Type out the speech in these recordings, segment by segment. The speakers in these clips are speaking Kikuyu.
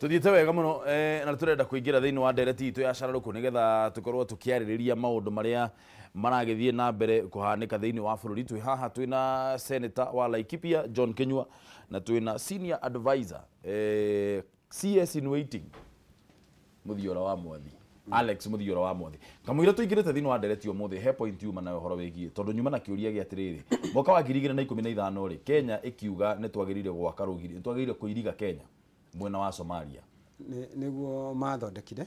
Tuthiĩte wega mũno na tũrenda kũingĩra thĩinĩ wa ndereti itũ ya cararũkũ nĩgetha tũkorwo tũkĩarĩrĩria maũndũ marĩa maragĩthiĩ na mbere kũhanĩka thĩinĩ wa bũrũri. Twĩ haha twĩna Senator wa Laikipia John Kinyua na twĩna Senior Advisor CS in waiting Muthiora wa Mwathi, Alex Muthiora wa Mwathi. Kamũira tũingĩrĩte thĩinĩ wa ndereti ũmũthĩ, he point yuma nayo ũhoro wĩgiĩ tondũ nyuma na kĩũria gĩa atĩrĩrĩ, mwaka wa 2015 rĩ, Kenya ĩkiuga nĩ twagĩrĩire gwaka rũgiri, nĩ twagĩrĩire kũiriga Kenya mwena wa Somalia. Nĩguo mathondekire.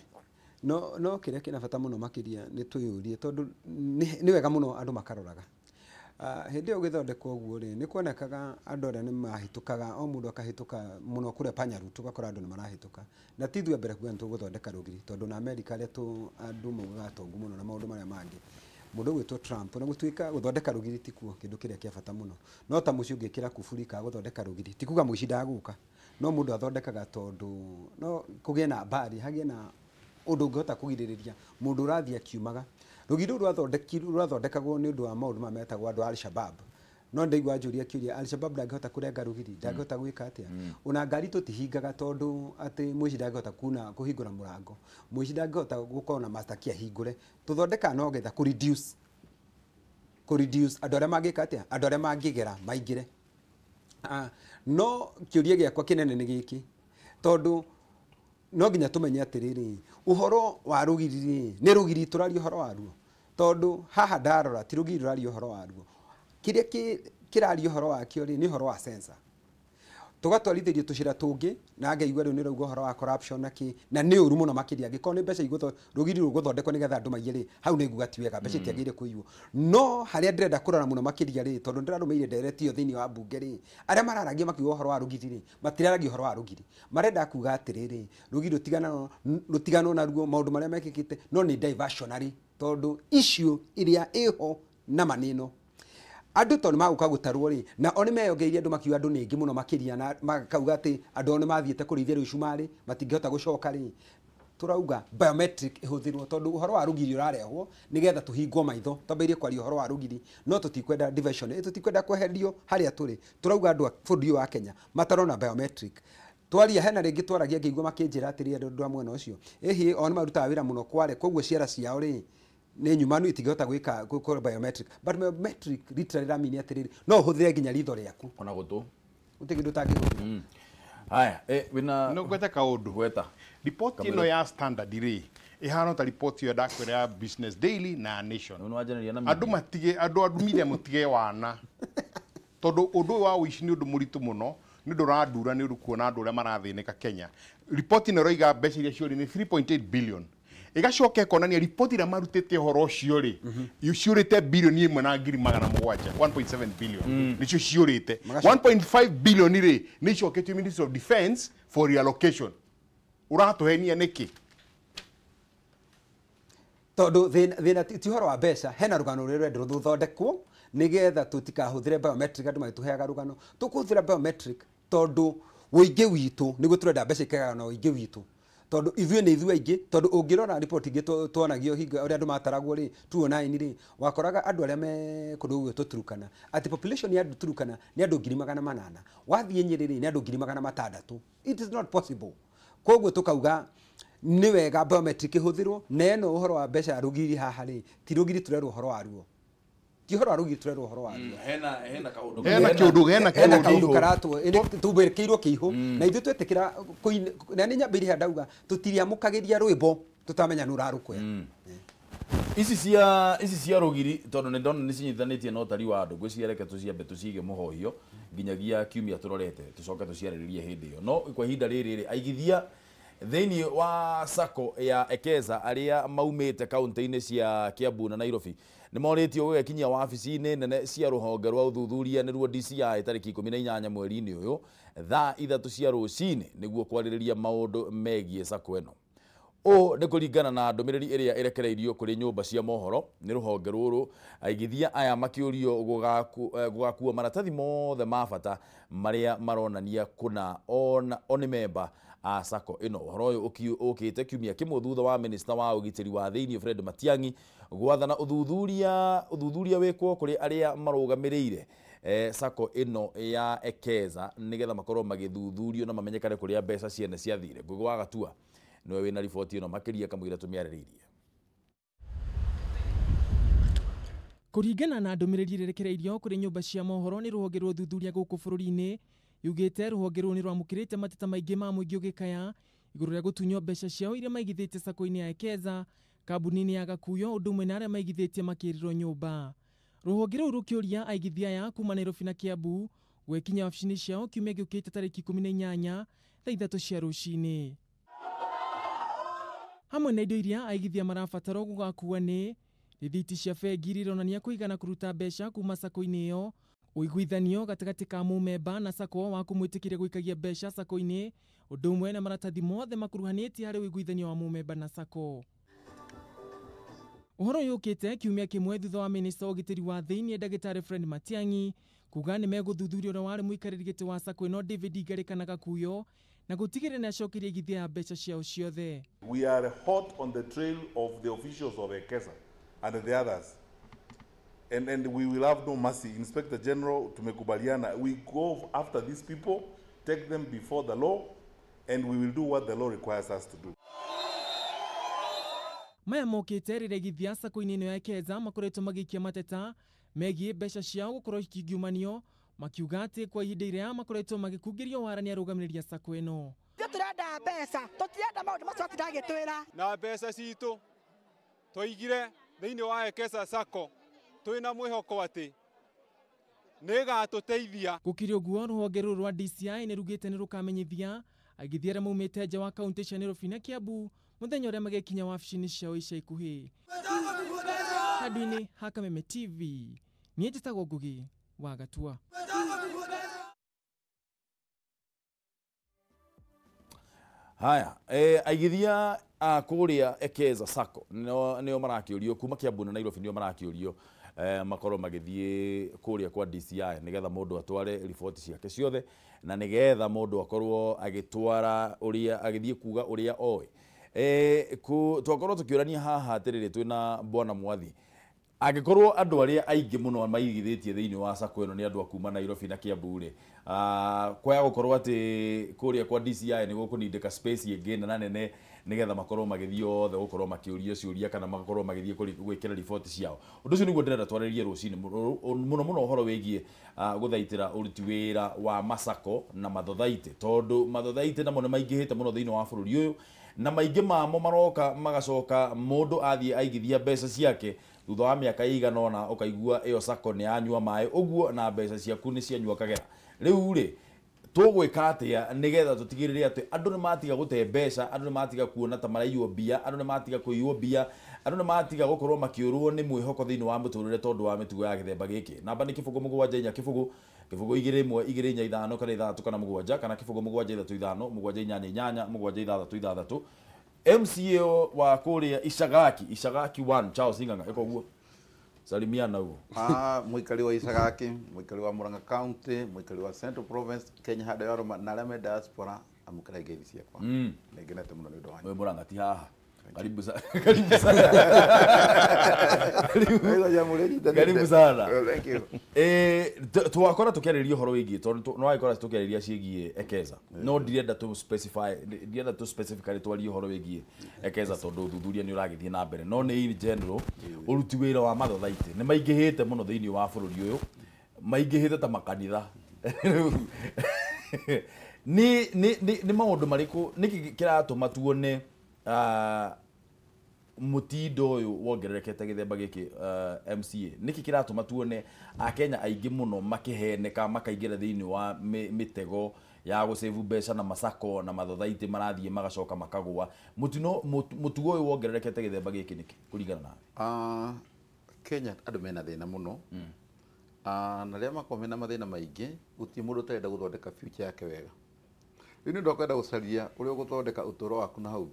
No kĩrĩa kĩna bata mũno makĩria nĩ twĩyũrie, tondũ nĩ wega mũno andũ makaroraga. Hĩndĩ ĩyo gũgĩthondekwo ũguo rĩ, nĩ kuonekaga andũ arĩa nĩ mahĩtũkaga, o mũndũ akahĩtũka mũno kũrĩa Panyaru, tũgakora andũ nĩ marahĩtũka. Na ti ithuĩ a mbere kuga nĩ tũgũthondeka rũgiri, tondũ na Amerika arĩa andũ maugaga atongu mũno na maũndũ marĩa mangĩ. Mũndũ ũgwĩtwo Trump, na gũtuĩka gũthondeka rũgiri ti kuo kĩndũ kĩrĩa kĩa bata mũno. No ta mũciĩ ũngĩkĩra kuburi ka gũthondeka rũgiri, ti kuga mũici ndagũka. No mũndũ athondekaga tondũ no kũgĩe na mbari, hagĩe na ũndũ ũngĩhota kũgirĩrĩria mũndũ ũrathiĩ akiumaga. Rũgiri rũu rwathondekagwo nĩ ũndũ wa maũndũ maya metagwo andũ a Al-Shabaab. No ndaigua njũria kĩũria, Al-Shabaab ndangĩhota kũrenga rũgiri, ndangĩhota gwĩka atĩa? Ona ngari tũtihingaga tondũ atĩ mũici ndangĩhota kuna kũhingũra mũrango. Mũici ndangĩhota gũkorwo na master key ahingũre. Tũthondekaga no getha kũ reduce andũ arĩa mangĩka atĩa? Andũ arĩa mangĩgera maingĩre. No kĩũria gĩakwa kĩnene nĩ gĩkĩ, tondũ no nginya tũmenye atĩrĩrĩ, ũhoro wa rũgiri rĩ, nĩ rũgiri tũraria ũhoro waruo? Tondũ haha ndarora ti rũgiri rũraria ũhoro waruo. Kĩrĩa kĩraria ũhoro wakĩo rĩ, nĩ ũhoro wa sensor. Tũgatwarithĩrio tũcĩra tũngĩ, na ngaigua rĩu nĩ rauga ũhoro wa corruption na kĩ, na nĩ ũru mũno makĩria. Angĩkorwo nĩ mbeca rũgiri rũgũthondekwo nĩgetha andũ maiye rĩ, hau nĩ nguga ti wega, mbeca itiagĩrĩire kũiywo. No harĩa ndĩrenda kũrora mũno makĩria rĩ, tondũ ndĩrarũmĩrĩire ndereti ĩyo thĩinĩ wa mbunge rĩ, arĩa mararagia makiuga ũhoro wa rũgiri rĩ, matiraragia ũhoro wa rũgiri. Marenda kuga atĩrĩrĩ, rũgiri rũtiganwo naruo, maũndũ marĩa mekĩkĩte, no nĩ diversionary, tondũ issue ĩrĩa ĩho na maneno andũ tondũ magũka gũtarwo rĩ, na o nĩ meyongereirie andũ makiuga andũ nĩ aingĩ mũno makĩria, na makauga atĩ andũ ao nĩ mathiĩte kũrĩithia rĩu cumarĩ, matingĩhota gũcoka rĩ. Tũrauga biometric ĩhũthĩrwo tondũ ũhoro wa rũgiri ũrarehwo nĩgetha tũhingwo maitho, twambĩrĩrie kwaria ũhoro wa rũgiri, no tũtikwenda diversion, tũtikwenda kweherio harĩa tũrĩ. Tũrauga andũ a bũrũri ũyũ wa Kenya matarona biometric. Twaria hena rĩngĩ twaragia ngĩigua makĩnjĩra atĩrĩ, andũ a mwena ũcio ĩhĩ o nĩ marutaga wĩra mũno Kware, koguo ciara ciao rĩ nĩ nyumanu, itingĩhota gwĩka gũkorwo biometric. But biometric literally ramini atĩrĩrĩ, no ũhũthĩre nginya ritho rĩaku ona gũtũ, gũtirĩ kĩndũ ũtangĩhũthĩra. Haya, wĩna No ngwete kaũndũ. Gweta. Ripoti ĩno ya Standard rĩ, ĩhana ta ripoti ĩyo ndakwĩra ya Business Daily na Nation. Nĩ wanjanĩria na andũ matige, andũ andũ media mũtige wana, tondũ ũndũ ũyũ wa ũici nĩ ũndũ mũritũ mũno, nĩ ũndũ ũrandura, nĩ ũndũ kuona andũ ũrĩa marathĩnĩka Kenya. Ripoti ĩno ĩroiga mbeca iria ciũrĩ nĩ 3.8 billion, ĩgacoka ĩkonania ripoti ĩrĩa marutĩte ũhoro ũcio rĩ, ciũrĩte bilioni 1 na ngiri magana mũgwanja, 1.7 billion nĩcio ciũrĩte. 1.5 billion rĩ, nĩ icoketio Ministry of Defence for reallocation. Ũratũhenia nĩkĩ? Tondũ thĩna ti ũhoro wa mbeca, hena rũgano rũrĩa rũrendwo rũthondekwo nĩgetha tũtikahũthĩre biometric. Andũ magĩtũheaga rũgano tũkũhũthĩra biometric tondũ ũingĩ witũ nĩguo tũrenda mbeca ikagayana na ũingĩ witũ, tondũ ithuĩ nĩ ithuĩ aingĩ. Tondũ ũngĩrora riboti ingĩ tuonagio hingo ũrĩa andũ mataragwo rĩ, 2009 rĩ, wakoraga andũ arĩa me kũndũ gũgwĩtwo Turukana, atĩ population ya andũ Turukana nĩ andũ 800,000, wathiĩ Nyĩrĩ rĩ, nĩ andũ 600,000. It is not possible. Koguo tukauga nĩ wega biometric ĩhũthĩrwo. Na ĩno ũhoro wa mbeca ya rũgiri haha rĩ, ti rũgiri tũrerwo ũhoro waruo, ti ũhoro wa rũgiri tũrerwo ũhoro waruo. Hena kaũndũ. Hena kĩũndũ, hena hena kĩũndũ. Kaũndũ karatwo tubĩkĩirwo kĩihũ na ithuĩ twetĩkĩra na nĩ nyambĩrĩria harĩa ndauga tũtiriamũkagĩria rwĩmbo tũtamenya nũ ũrarũkwea. Ici cia rũgiri, tondũ nĩ ndona nĩ cinyitanĩtie na ũtari wa andũ, ngwĩciria reke tũciambe tũcige mũhohio nginyagia kiumia tũrorete, tũcoke tũciarĩrĩrie hĩndĩ ĩyo. No kwa ihinda rĩrĩ rĩ, aigithia thĩinĩ wa sacco ya Ekeza arĩa maumĩte kaunti-inĩ cia Kiambu na Nairobi nĩ morĩtio gũgekinyia wabici-inĩ nene cia rũhonge rwa ũthuthuria, nĩruo DCI, tarĩki 18 mweri-inĩ ũyũ thaa 3 cia rũcinĩ nĩguo kwarĩrĩria maũndũ megiĩ sacco ĩno. Ũũ nĩ kũringana na ndũmĩrĩri ĩrĩa ĩrekereirio kũrĩ nyũmba cia mohoro nĩ rũhonge rũrũ. Aigithia aya makĩũrio gũgakua maratathi mothe ma bata marĩa maronania kũna ona o nĩ memba a sacco ĩno. Ũhoro ũyũ ũkĩte kiumia kĩmwe thutha wa minista wa ũgitĩri wa thĩinĩ Fred Matiang'i gwathana ũthuthuria wĩkwo kũrĩ arĩa marũgamĩrĩire sacco ĩno ya Ekeza nĩgetha makorwo magĩthuthurio na mamenyekane kũrĩa mbeca ciene ciathire. Ngugi wa Gatua nĩwe wĩna riboti ĩno makĩria kamũira tũmĩarĩrĩirie. Kũringana na ndũmĩrĩri ĩrekereirio kũrĩ nyũmba cia mohoro nĩ rũhonge rwa ũthuthuria gũkũ bũrũri-inĩ yugĩte rũhonge rũu nĩ rwamũkĩrĩte mateta maingĩ ma mũingĩ ũgĩkaya igũrũ rĩa gũtunywo mbeca ciao iria maigithĩtie sacco-inĩ ya Ekeza kambuni-inĩ ya Gakuyo ũndũ ũmwe na arĩa maigithĩtie makĩrĩrwo nyũmba. Rũhonge rũu rũkĩũria aigithia aya kuma Nairobi na Kiambu gwĩkinya wabici-inĩ ciao kiumia gĩũkĩte tarĩki 18 thaa 3 cia rũcinĩ. Hamwe na indo iria aigithia marabatarwo gũgakua nĩ rithiti cia bengi iria ironania kũigana kũruta mbeca kuma sacco-inĩ ĩyo, ũiguithanio gatagatĩ ka mũmemba na sacco wa kũmwĩtĩkĩria gũikagia mbeca sacco-inĩ, ũndũ ũmwe na maratathi mothe makuruhanĩtie harĩ ũiguithanio wa mũmemba na sacco. Ũhoro ũyũ ũkĩte kiumia kĩmwe thutha wa minista wa ũgitĩri wa thĩinĩ ndagĩtarĩ Fred Matiang'i kuga nĩ megũthuthuria ũrĩa warĩ mũikarĩri gĩtĩ wa sacco ĩno David Ngari kana Gakuyo na gũtigĩrĩra nĩ acokeria igithia ya mbeca ciao ciothe. We are hot on the trail of the officials of Ekeza and the others. And we will have no mercy. Inspector General, tumekubaliana, we go after these people, take them before the law, and we will do what the law requires us to do. Maya mokĩte rĩrĩa igithia sacco-inĩ ĩno ya Ekeza makoretwo magĩikia mateta megiĩ mbeca ciao gũkorwo ikiungumanio, makiuga atĩ kwa ihinda iraya makoretwo magĩkungĩrio wara nĩ arũgamĩrĩri a sacco ĩno. Tũtirenda mbeca, tũtirenda maũndũ macio atindagĩtwĩra. Na mbeca citũ twaigire thĩinĩ wa Ekeza sacco twĩna mwĩhoko atĩ nĩĩgatũteithia. Gũkĩrĩ ũguo rũhonge rũrũ rwa DCI nĩ rugĩte nĩ rũkamenyithia aigithia arĩa maumĩte nja wa kaunti cia Nairobi na Kiambu mũthenya ũrĩa magekinya wabici-inĩ ciao ica ikuhĩ. Handũ-inĩ ha Kameme TV, niĩ njĩtagwo Ngugi wa Gatua. Haya, aigithia a kũrĩa Ekeza sacco nĩo marakĩũrio kuma Kiambu na Nairobi nĩo marakĩũrio makorwo magĩthiĩ kũrĩa kwa DCI nĩgetha mũndũ atware riboti ciake ciothe na nĩgetha mũndũ akorwo agĩtwara ũrĩa agĩthiĩ kuga ũrĩa oĩ. Twakorwo tũkĩũrania haha atĩrĩrĩ twĩna Bwana Mwathi, angĩkorwo andũ arĩa aingĩ mũno maigithĩtie thĩinĩ wa sacco ĩno nĩ andũ a kuma Nairobi na Kiambu rĩ, kwaya gũkorwo atĩ kũrĩa kwa DCI nĩ gũkũnindĩka space ĩngĩ nene nene nĩgetha makorwo magĩthiĩ othe gũkorwo makĩũrio ciũria kana makorwo magĩthiĩ gwĩkĩra riboti ciao. Ũndũ ũcio nĩguo ndĩrenda twarĩrĩrie rũcinĩ mũno mũno ũhoro wĩgiĩ gũthaitĩra ũruti wĩra wa masako na mathothaitĩ, tondũ mathothaitĩ namo nĩ maingĩhĩte mũno thĩinĩ wa bũrũri ũyũ na maingĩ mamo maroka magacoka mũndũ athiĩ aigithia mbeca ciake thutha wa mĩaka ĩigana ũna ũkaigua ĩyo sacco nĩ yanyua maĩ ũguo na mbeca ciaku nĩ cianyua kagera. Rĩu rĩ tũgwĩka atĩa nĩgetha tũtigĩrĩre atĩ andũ nĩ matiga gũte mbeca, andũ nĩ matiga kuona ta maraiywo mbia, andũ nĩ matiga kũiywo mbia, andũ nĩ matiga gũkorwo makĩũrwo nĩ mwĩhoko thĩinĩ wa mũtũrĩre tondũ wa mĩtugo ya gĩthemba gĩkĩ. Namba nĩ 0 7 4 0 0 2 1 2 4 5 kana 6 kana 7 kana 0 7 3 5 7 8 8 7 6 6. MCA wa kũrĩa Ishagaki, Ishagaki 1 Charles Ng'ang'a ĩko guo salimiana huo. Mwikali wa Ishagaki, mwikali wa Murang'a County, mwikali wa Central Province, Kenya hada ya Roma na arĩa me diaspora amũkĩra ngeithi ciakwa. Nĩngenete mũno nĩ ũndũ wanyu. Wewe Murang'a ti haha. Karibu sana. Karibu sana. Karibu sana. Thank you. Twakora tukiarĩria ũhoro wĩgiĩ tondũ no wagĩkora tukiarĩria ciĩgiĩ Ekeza. No ndirenda tu specify, ndirenda tu specifically twarie ũhoro wĩgiĩ Ekeza tondũ ũthuthuria nĩ ũragĩthiĩ na mbere. No nĩ in general ũruti wĩra wa mathothaitĩ nĩ maingĩhĩte mũno thĩinĩ wa bũrũri ũyũ, maingĩhĩte ta makanitha. Nĩ maũndũ marĩkũ nĩkĩ kĩratũma tuone mutindo uyu wongererekete githemba giki MCA niki kiratuma tuone akenya aingi muno makiheneka makaingira thiini wa mitego ya gusevu mbeca na masako na mathothaiti marathie magacoka makagwa mutino mutugo uyu wongererekete githemba giki niki kuringana nawe? Kenya andu mena thina muno na ria makorwo mena mathina maingi guti mundu utarenda guthondeka future yake wega. Riu ni ndokwenda gucaria uria uguthondeka uturo waku na hau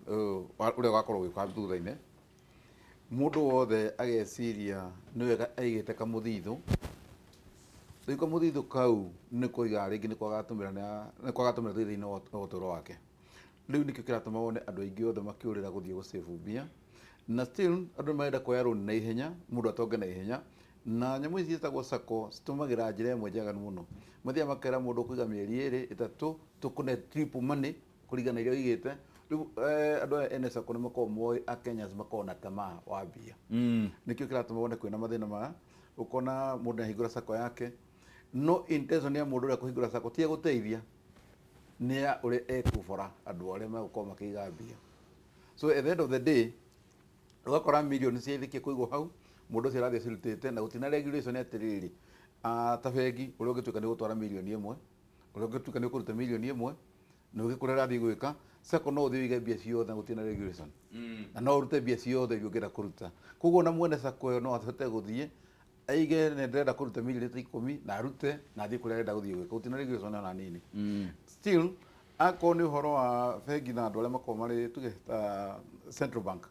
uria ugakorwo ugika thutha-ini. Mundu wothe ageciria ni wega aigite kamuthithu, riu kamuthithu kau ni kuiga ringi ni kwagatumira ni kwagatumira thutha-ini wa uturo wake. Riu nikio kiratuma wone andu aingi othe makiurira guthie gucĩbu mbia, na still andu marenda kuoya rũni na ihenya, mundu atonge na ihenya, Na nyamũ ici ciĩtagwo sacco citũmagĩra njĩra ĩmwe njaganu mũno. Mathiaga makera mũndũ kũiga mĩeri 2 3 tũkũne triple money kũringana na iria ũigĩte. Rĩu andũ aya ene sacco nĩ makoragwo moĩ Akenyans makoragwo na tamaa wa mbia. Nĩkĩo kĩratũma wone kwĩna mathĩna maya, ũkona mũndũ ahingũra sacco yake, no intention ya mũndũ ũrĩa kũhingũra sacco ti ya gũteithia, nĩ ya ũrĩa ekũbora andũ arĩa megũkorwo makĩiga mbia. So at the end of the day ũgakora mirioni ciaithĩkia kũigwo hau, mũndũ ũcio arathiĩ acirutĩte na gũtirĩ na regulation atĩrĩrĩ, ta bengi ũrĩa ũngĩtuĩka nĩ gũtwara mirioni 1, ũrĩa ũngĩtuĩka nĩ ũkũruta mirioni 1, na ũngĩ kũrĩa ũrathiĩ gwĩka sacco no ũthiĩ ũige mbia ciothe na gũtirĩ na regulation, na no ũrute mbia ciothe iria ũngĩenda kũruta. Koguo na mwene sacco ĩyo no ahote gũthiĩ aige nĩ ndĩrenda kũruta mirioni ta 10 na arute na athiĩ kũrĩa arenda gũthiĩ gwĩka, gũtirĩ na regulation ona nini. Still akorwo nĩ ũhoro wa bengi na andũ arĩa makoragwo marĩ tuge ta Central Bank,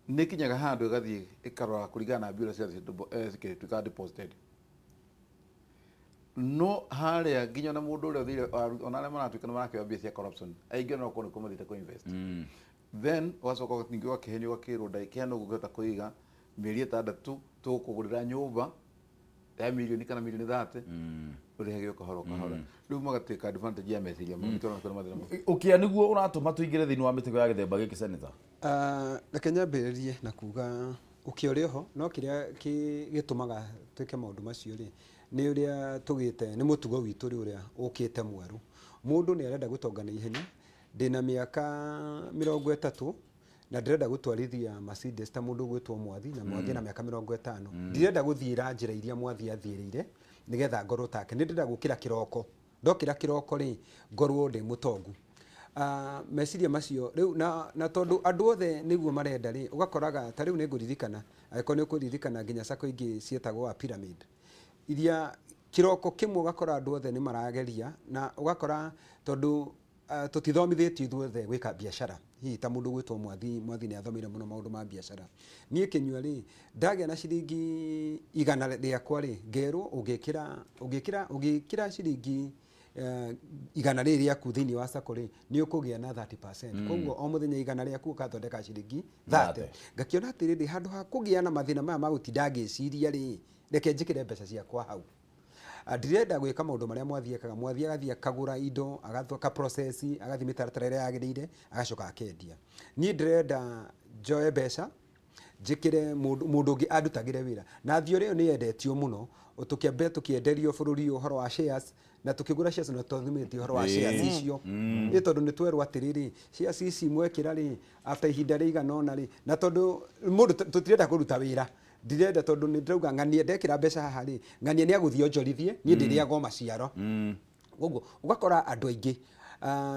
nĩ ĩkinyaga handũ ĩgathiĩ ĩkarora kũringana na mbia ũrĩa cikĩtuĩka deposited. No harĩa nginya ona mũndũ ũrĩa ũthire ona arĩa maratuĩka nĩ marakĩoya mbia cia corruption, aingĩ ona okorwo nĩkuo mathiĩte kũ-invest. Then ũgacoka ningĩ ũgakĩhenio ũgakĩrwo ndagĩka ĩno ũngĩhota kũiga mĩeri 6 tũgũkũgũrĩra nyũmba ya mirioni kana mirioni 30 ũrĩhage o kahora o kahora. Rĩu magatuĩka advantage ya meciria mao, nĩkĩo ũrona kwĩna mathĩna mau. Ũkĩa nĩguo ũratũma tũingĩre thĩinĩ wa mĩtego ya gĩthemba gĩkĩ, Senator? Reke nyambĩrĩrie na kuga ũkĩa ũrĩ oho, no kĩrĩa gĩtũmaga twĩke maũndũ macio rĩ, nĩ ũrĩa tũgĩte nĩ mũtugo witũ rĩ ũrĩa ũkĩte mwerũ. Mũndũ nĩ arenda gũtonga na ihenya. Ndĩna mĩaka 30 na ndĩrenda gũtwarithia Mercedes ta mũndũ ũgwĩtwo Mwathi, na Mwathi ena mĩaka 50. Ndirenda gũthiĩra njĩra iria Mwathi athiĩrĩire nĩgetha ngorwo take. Nĩ ndĩrenda gũkĩra kĩroko, ndokĩra kĩroko rĩ ngorwo ndĩ mũtongu. Meciria macio rĩu na tondũ andũ othe nĩguo marenda rĩ, ũgakoraga ta rĩu nĩ ngũririkana, angĩkorwo nĩ ũkũririkana nginya sacco ingĩ ciĩtagwo wa pyramid, iria kĩroko kĩmwe ũgakora andũ othe nĩ marageria, na ũgakora tondũ tũtithomithĩtio ithuothe gwĩka biacara. Hihi ta mũndũ ũgwĩtwo Mwathi, Mwathi nĩ athomeire mũno maũndũ ma biacara. Niĩ Kĩnyua rĩ, ndagĩa na ciringi 100 rĩakwa rĩ, ngerwo ũngĩkĩra ciringi 100 rĩrĩ rĩaku thĩinĩ wa sacco rĩ, nĩ ũkũgĩa na 30%. Koguo o mũthenya 100 rĩaku ũgathondeka ciringi 30. Ngakĩona atĩrĩrĩ, handũ ha kũgĩa na mathĩna maya ma gũtinda ngĩciria rĩ, reke njĩkĩre mbeca ciakwa hau. Ndirenda gwĩka maũndũ marĩa Mwathi ekaga. Mwathi agathiĩ akagũra indo, agathoka process, agathiĩ mĩtaratara ĩrĩa yagĩrĩire, agacoka akendia. Niĩ ndĩrenda njoe mbeca njĩkĩre mũndũ ũngĩ andutagĩre wĩra. Na theory ĩyo nĩ yendetio mũno, tũkĩambia tũkĩenderio bũrũri ũyũ ũhoro wa shares, na tũkĩgũra shares na twathimĩte ũhoro wa shares icio. Ĩ tondũ nĩ twerwo atĩrĩrĩ, shares ici mwekĩra rĩ, after ihinda rĩigana ũna rĩ, na tondũ mũndũ tũtirenda kũruta wĩra, ndirenda tondũ nĩ ndĩrauga ng'anie ndekĩra mbeca haha rĩ, ng'anie nĩ agũthiĩ onjorithie, niĩ ndĩrĩaga o maciaro. Koguo ũgakora andũ aingĩ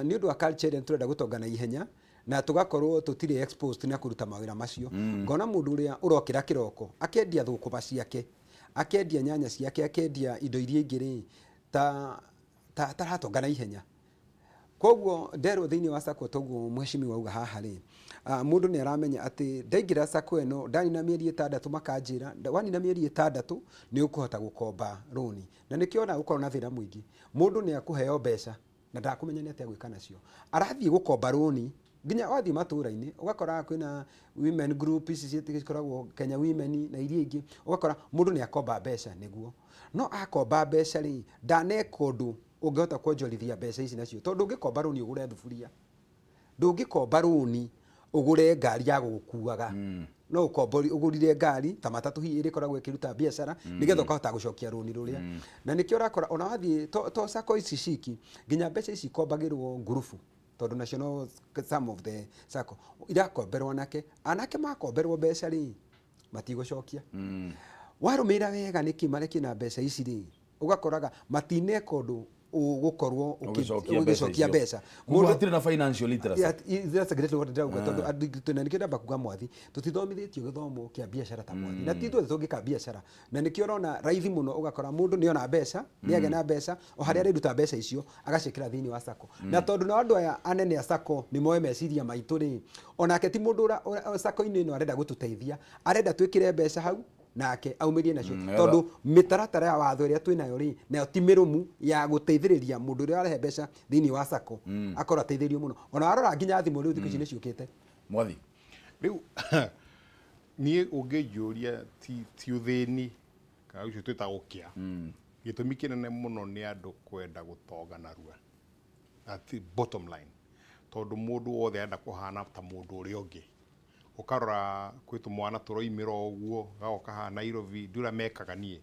nĩ ũndũ wa culture ĩrĩa tũrenda gũtonga na ihenya, na tũgakorwo tũtirĩ exposed na kũruta mawĩra macio. Ngona mũndũ ũrĩa ũrokĩra kĩroko akendia thũkũma ciake, akendia nyanya ciake, akendia indo iria ingĩ rĩ, ta taratonga na ihenya. Koguo nderwo thĩinĩ wa sacco toguo mheshimiwa auga haha rĩ, mũndũ nĩ aramenya atĩ ndaingĩra sacco ĩno ndanina mĩeri 6 makanjĩra, wanina mĩeri 6 nĩ ũkũhota gũkomba rũni. Na nĩkĩo ona gũkorwo na thĩna mũingĩ, mũndũ nĩ akũheo mbeca na ndakũmenya nĩ atĩa gwĩka nacio, arathiĩ gũkomba rũni. Nginya wathiĩ matũra-inĩ ũgakora kwĩna women group ici cikoragwo Kenya Women na iria ingĩ, ũgakora mũndũ nĩ akomba mbeca nĩguo, no akomba mbeca rĩ, ndaneka ũndũ ũngĩhota kuonjorithia mbeca ici nacio, tondũ ndũngĩkomba rũni ũgũre thuburia, ndũngĩkomba rũni ũgũre ngari ya gũgũkuaga, no ũkombo ũgũrire ngari ta matatũ hihi ĩrĩa ĩkoragwo ĩkĩruta biacara nĩgetha ũkahota gũcokia rũni rũrĩa. Na nĩkĩo ũrakora ona wathiĩ to sacco ici ciki, nginya mbeca ici ikombagĩrwo ngurubu, tondũ nacio no some of the sacco irakomberwo anake, anake makomberwo mbeca rĩ matigũcokia. Warũmĩrĩra wega nĩkĩ marekĩ na mbeca ici rĩ, ũgakoraga matineka ũndũ ũgũkorwo ũgĩcokia mbeca. Mũndũ hatirĩ na financial literacy. That's exactly what ndĩrauga, tondũ andũ na nĩkĩo ndamba kuga Mwathi, tũtithomithĩtio gĩthomo kĩa biacara ta Mwathi, na ti ithuothe tũngĩka biacara, na nĩkĩo ũrona raithi mũno ũgakora mũndũ nĩ ona mbeca, nĩ agĩa na mbeca, o harĩa arĩruta mbeca icio agaciĩkĩra thĩinĩ wa sacco. Na tondũ na andũ aya anene a sacco nĩ moĩ meciria maitũ rĩ, onake ti mũndũ sacco-inĩ ĩno arenda gũtũteithia, arenda twĩkĩre mbeca hau nake aumĩrie nacio, tondũ mĩtaratara ya watho ĩrĩa twĩnayo rĩ, nayo ti mĩrũmu ya gũteithĩrĩria mũndũ ũrĩa ũrarehe mbeca thĩinĩ wa sacco akorwo ateithĩrĩrio mũno. Ona warora nginya thimũ rĩu thikũ ici nĩ ciũkĩte. Mwathi rĩu Niĩ ũngĩnjũria ti ũthĩni kana ũcio twĩtaga ũkĩa. Gĩtũmi kĩnene mũno nĩ andũ kwenda gũtonga narua. That's the bottom line. Tondũ mũndũ wothe arenda kũhana ta mũndũ ũrĩa ũngĩ. Ũkarora kwĩ tũmwana tũroimĩra o ũguo gagoka haha Nairobi ndiũrĩa mekaga niĩ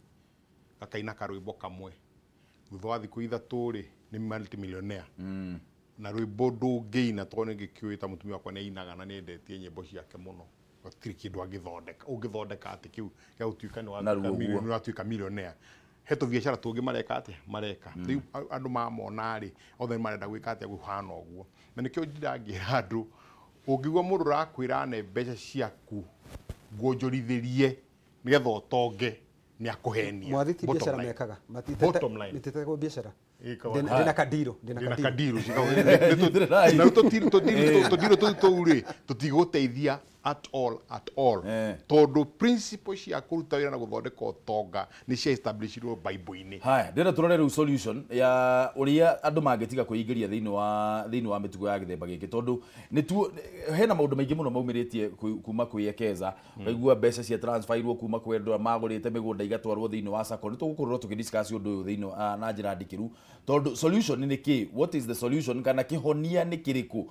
gakaina karwĩmbo kamwe thutha wa thikũ 3 rĩ nĩ multimillionaire. Na rwĩmbo ndũngĩina tondũ nĩ ngĩkĩũĩ ta mũtumia wakwa nĩ ainaga na nĩendetie nyĩmbo ciake mũno gũtirĩ kĩndũ angĩthondeka ũngĩthondeka atĩ kĩu gĩa gũtuĩka nĩ watuĩka millionaire. He tũbiacara tũngĩ mareka atĩa mareka rĩu andũ mamona rĩ othe nĩ marenda gwĩka atĩa gũhana ũguo na nĩkĩo ndangĩra andũ ũngĩigua mũndũ ũrakwĩra ne mbeca ciaku nguonjorithĩrie nĩgetha ũtonge nĩ akũhenia. Mwathi ti biacara mekaga matitetagwo biacara ndĩna kadiro ndĩna kadiro na tũtiro tũu rĩ tũtigũteithia at all at all tondũ principle cia kũruta wĩra na gũthondeka ũtonga nĩ cia establishirwo Bible-inĩ. Haya ndĩrenda tũrore rĩu solution ya ũrĩa andũ mangĩtiga kwĩingĩria thĩinĩ wa mĩtugo ya gĩthemba gĩkĩ tondũ nĩtuo hena maũndũ maingĩ mũno maumĩrĩtie kuma kwĩ Ekeza ũkaigua mbeca cia transferirwo kuma kwĩ andũ magũrĩte mĩgũnda igatwarwo thĩinĩ wa sacco. Nĩ tũgũkorwo tũkĩdiscuss ũndũ ũyũ thĩinĩ na njĩra ndikĩru tondũ solution nĩ kĩ, what is the solution kana kĩhonia nĩ kĩrĩkũ?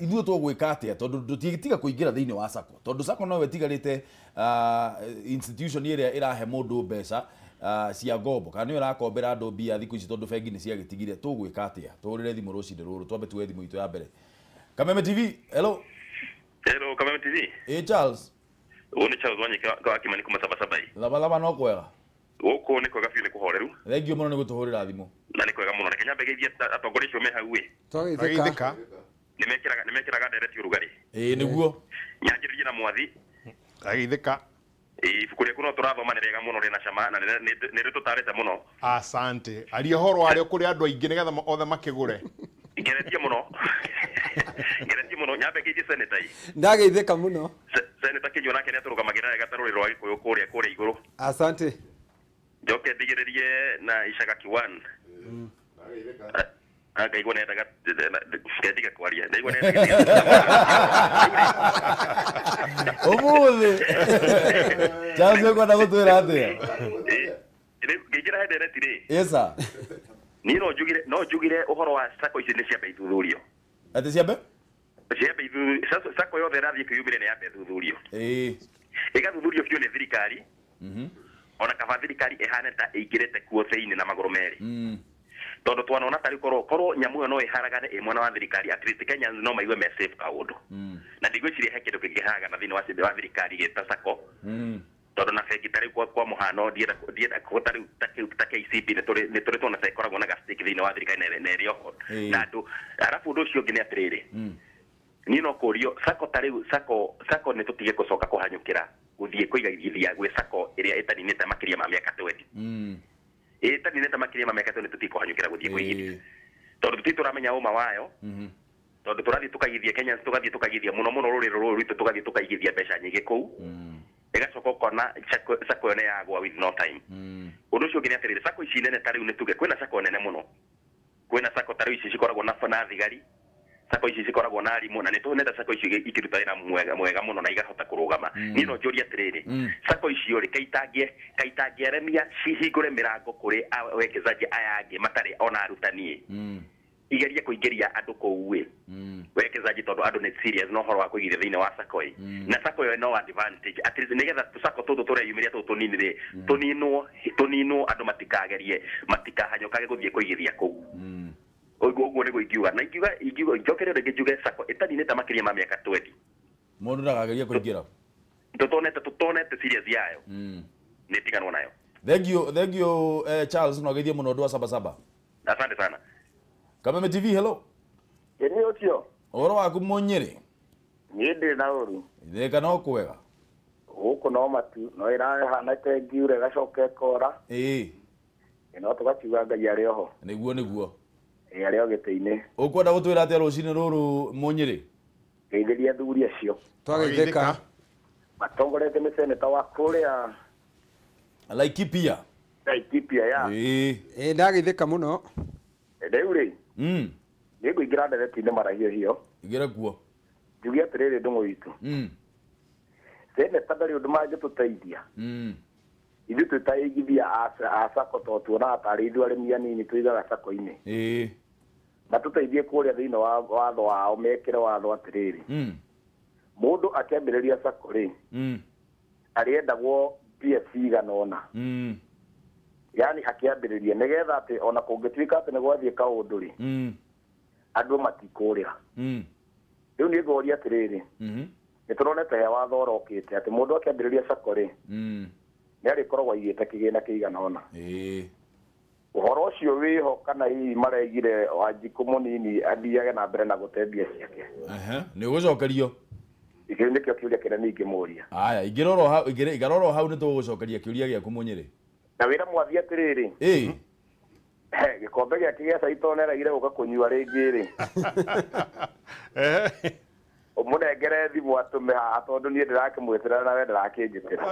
Ithuĩ tũgwĩka atĩa tondũ tũtiga kũingĩra thĩinĩ wa sacco tondũ sacco nowe ĩtigarĩte institution ĩrĩa ĩrahe mũndũ mbeca cia ngombo kana nĩyo ĩrakombera andũ mbia thikũ ici tondũ bengi nĩ ciagĩtigire. Tũgwĩka atĩa? Tũhũrĩre thimũ rũcinĩ rũrũ twambe tuoe thimũ itũ ya mbere. Kameme TV, hello. Hello Kameme TV. Ĩ Charles. Ũyũ nĩ Charles Wanyika wa Kimani kuma Sabasaba. Labalaba no kwega. Gũkũ nĩ kwega biũ nĩ kũhoreru. Thengiũ mũno nĩ gũtũhũrĩra thimũ. Na nĩ kwega mũno reke nyambe ngeithie atongoria acio me hau ĩ. Twageithĩka. Nĩmekĩraga ndereti ũrugarĩ. Ĩĩ nĩguo. Nyanjĩrĩrie na Mwathi. Ageithĩka. Ibuku rĩaku no tũrathoma nĩ rĩega mũno rĩna cama na nĩ rĩtũtarĩte mũno. Asante. Aria ũhoro warĩo kũrĩ andũ aingĩ nĩgetha othe makĩgũre. Ngeretie mũno. Ngeretie mũno nyambe ngeithie seneta ĩ. Ndageithĩka mũno. Seneta Kĩnyua nake nĩatũrũgamagĩrĩra wega ta rũrĩrĩ rwa Gĩkũyũ kũrĩa igũrũ. Asante. Njoke ndigĩrĩrie na Icaga Kiwan. Ngaigua nendaga ngendiga kwaria ndaigua nendaga ũmũthĩ Charles ũkwenda gũtwĩra atĩa? Ngĩingĩra he ndereti rĩ. Yes sir. Niĩ no njugire ũhoro wa sacco ici nĩ ciambe ithuthurio. Atĩ ciambe? Ciambe ithuthurio. Sacco yothe ĩrathiĩ kwĩyumĩria nĩ yambe ithuthurio. Ĩĩ. Ĩgathuthurio biũ nĩ thirikari. Ona kaba thirikari ĩhane ta ĩingĩrĩte kuo thĩinĩ na magũrũ merĩ. Tondũ twanona tarĩ korwo nyamũ ĩyo no ĩharagane ĩ mwena wa thirikari at least Kenyans no maigue me safe kaũndũ. Na ndigwĩciria he kĩndũ kĩngĩharagana thĩinĩ wa thirikari gĩta sacco. Tondũ na bengi tarĩu kwa mũhano ndienda tarĩu ta KCB nĩ tũrĩ tuona ta ĩkoragwo na ga-stake thĩinĩ wa thirikari na ĩrĩ oho. Na andũ arabu ũndũ ũcio ũngĩ nĩ atĩrĩrĩ niĩ no kũrio sacco tarĩu sacco nĩ tũtige gũcoka kũhanyũkĩra gũthiĩ kũigithia gwĩ sacco ĩrĩa ĩtaninĩte makĩria ma mĩaka 20. Ĩtaninĩte makĩria ma mĩaka 20 tũtige kũhanyũkĩra gũthiĩ kũigithia tondũ tũtirĩ tũramenya ũma wayo tondũ tũrathiĩ tũkaigithia Kenyans tũgathiĩ tũkaigithia mũno mũno rũrĩrĩ rũrũ rwitũ tũgathiĩ tũkaigithia mbeca nyingĩ kũu ĩgacoka ũkona sacco ĩyo nĩ yagwa with no time. Ũndũ ũcio ũngĩ nĩ atĩrĩrĩ sacco ici nene tarĩu nĩ tuge kwĩna sacco nene mũno kwĩna sacco tarĩu ici cikoragwo na thigari sacco ici cikoragwo na arimũ na nĩ tũnenda sacco ici ikĩruta wĩra mwega mũno na igahota kũrũgama. Niĩ no njũrie atĩrĩrĩ sacco icio rĩ kaitangĩaremia cihingũre mĩrango kũrĩ awekezaji aya angĩ matarĩ ona arutani igerie kũingĩria andũ kũu ĩ wekezaji tondũ andũ nĩ serious no ũhoro wa kũigithia thĩinĩ wa sacco ĩ na sacco ĩyo no advantage at least nĩgetha tũsacco tũtũ tũreyumĩria tũtũ tũnini rĩ tũninwo andũ matikagerie matikahanyũkage gũthiĩ kũigithia kũu. Ũguo nĩguo ingiuga na ingiuga njokere rĩngĩ njuge sacco ĩtaninĩte makĩria ma mĩaka 20 mũndũ ndakagerie kũingĩra tũtonete serious yayo nĩ tiganwo nayo. Thank you Charles no geithie mũno ũndũ wa Sabasaba. Asante sana. Kameme TV, hello. Ĩni ũcio. Ũhoro waku Mũnyĩrĩ? Niĩ ndĩ na ũru. Ithĩka no kwega. Gũkũ no matu no ĩrahana ta ĩngiura ĩgacoka ĩkora. Ĩĩ. No tũgakiuga Ngai arĩ oho. Nĩguo nĩguo. Ĩĩ arĩ o gĩtĩ-inĩ. Ũkwenda gũtwĩra atĩa rũcinĩ rũrũ Mũnyĩrĩ? Ngeithĩria athuri acio. Twageithĩka. Matongoretio nĩ seneta wa kũrĩa Laikipia. Laikipia ya. Ĩĩ. Ĩĩ ndageithĩka mũno. Rĩu rĩ nĩ ngũingĩra ndereti-inĩ mara hiyo hiyo. Ingĩra kuo. Njuge atĩrĩrĩ ndũng'ũ witũ. Seneta ndarĩ ũndũ mangĩtũteithia. Ithuĩ twĩ ta aigithia a sacco tondũ tuonaga tarĩ ithuĩ arĩmi anini tũigaga sacco-inĩ. Matũteithie kũrĩa thĩinĩ wa watho wao mekĩre watho atĩrĩrĩ. Mũndũ akĩambĩrĩria sacco rĩ, arĩendagwo mbia cigana ũna. Yaani akĩambĩrĩria nĩgetha atĩ ona kũngĩtuĩka atĩ nĩ gwathiĩ kaũndũ rĩ, andũ matikũrĩra. Rĩu niĩ ngoria atĩrĩrĩ, nĩ tũronete he watho ũrokĩte atĩ mũndũ akĩambĩrĩria sacco rĩ, nĩ arĩkoragwo aigĩte kĩgĩna kĩigana ũna. Ũhoro ũcio wĩho kana hihi maregire Wanjikũ mũnini athiage na mbere na gũte mbia ciake. Nĩ ũgũcokerio. Kĩu nĩkĩo kĩũria kĩrĩa niĩ ingĩmũria. Aya, ingĩrora hau, igarora hau nĩ tũgũcokeria kĩũria gĩaku Mũnyĩrĩ. Na wĩra mwathi atĩrĩrĩ, gĩkombe gĩake gĩa cai tondũ nĩaregire gũka kũnyua rĩngĩ rĩ, ũmũnengere thimũ atũme haha tondũ niĩ ndĩrakĩmwĩtĩra na we ndĩrakĩnjĩtĩra.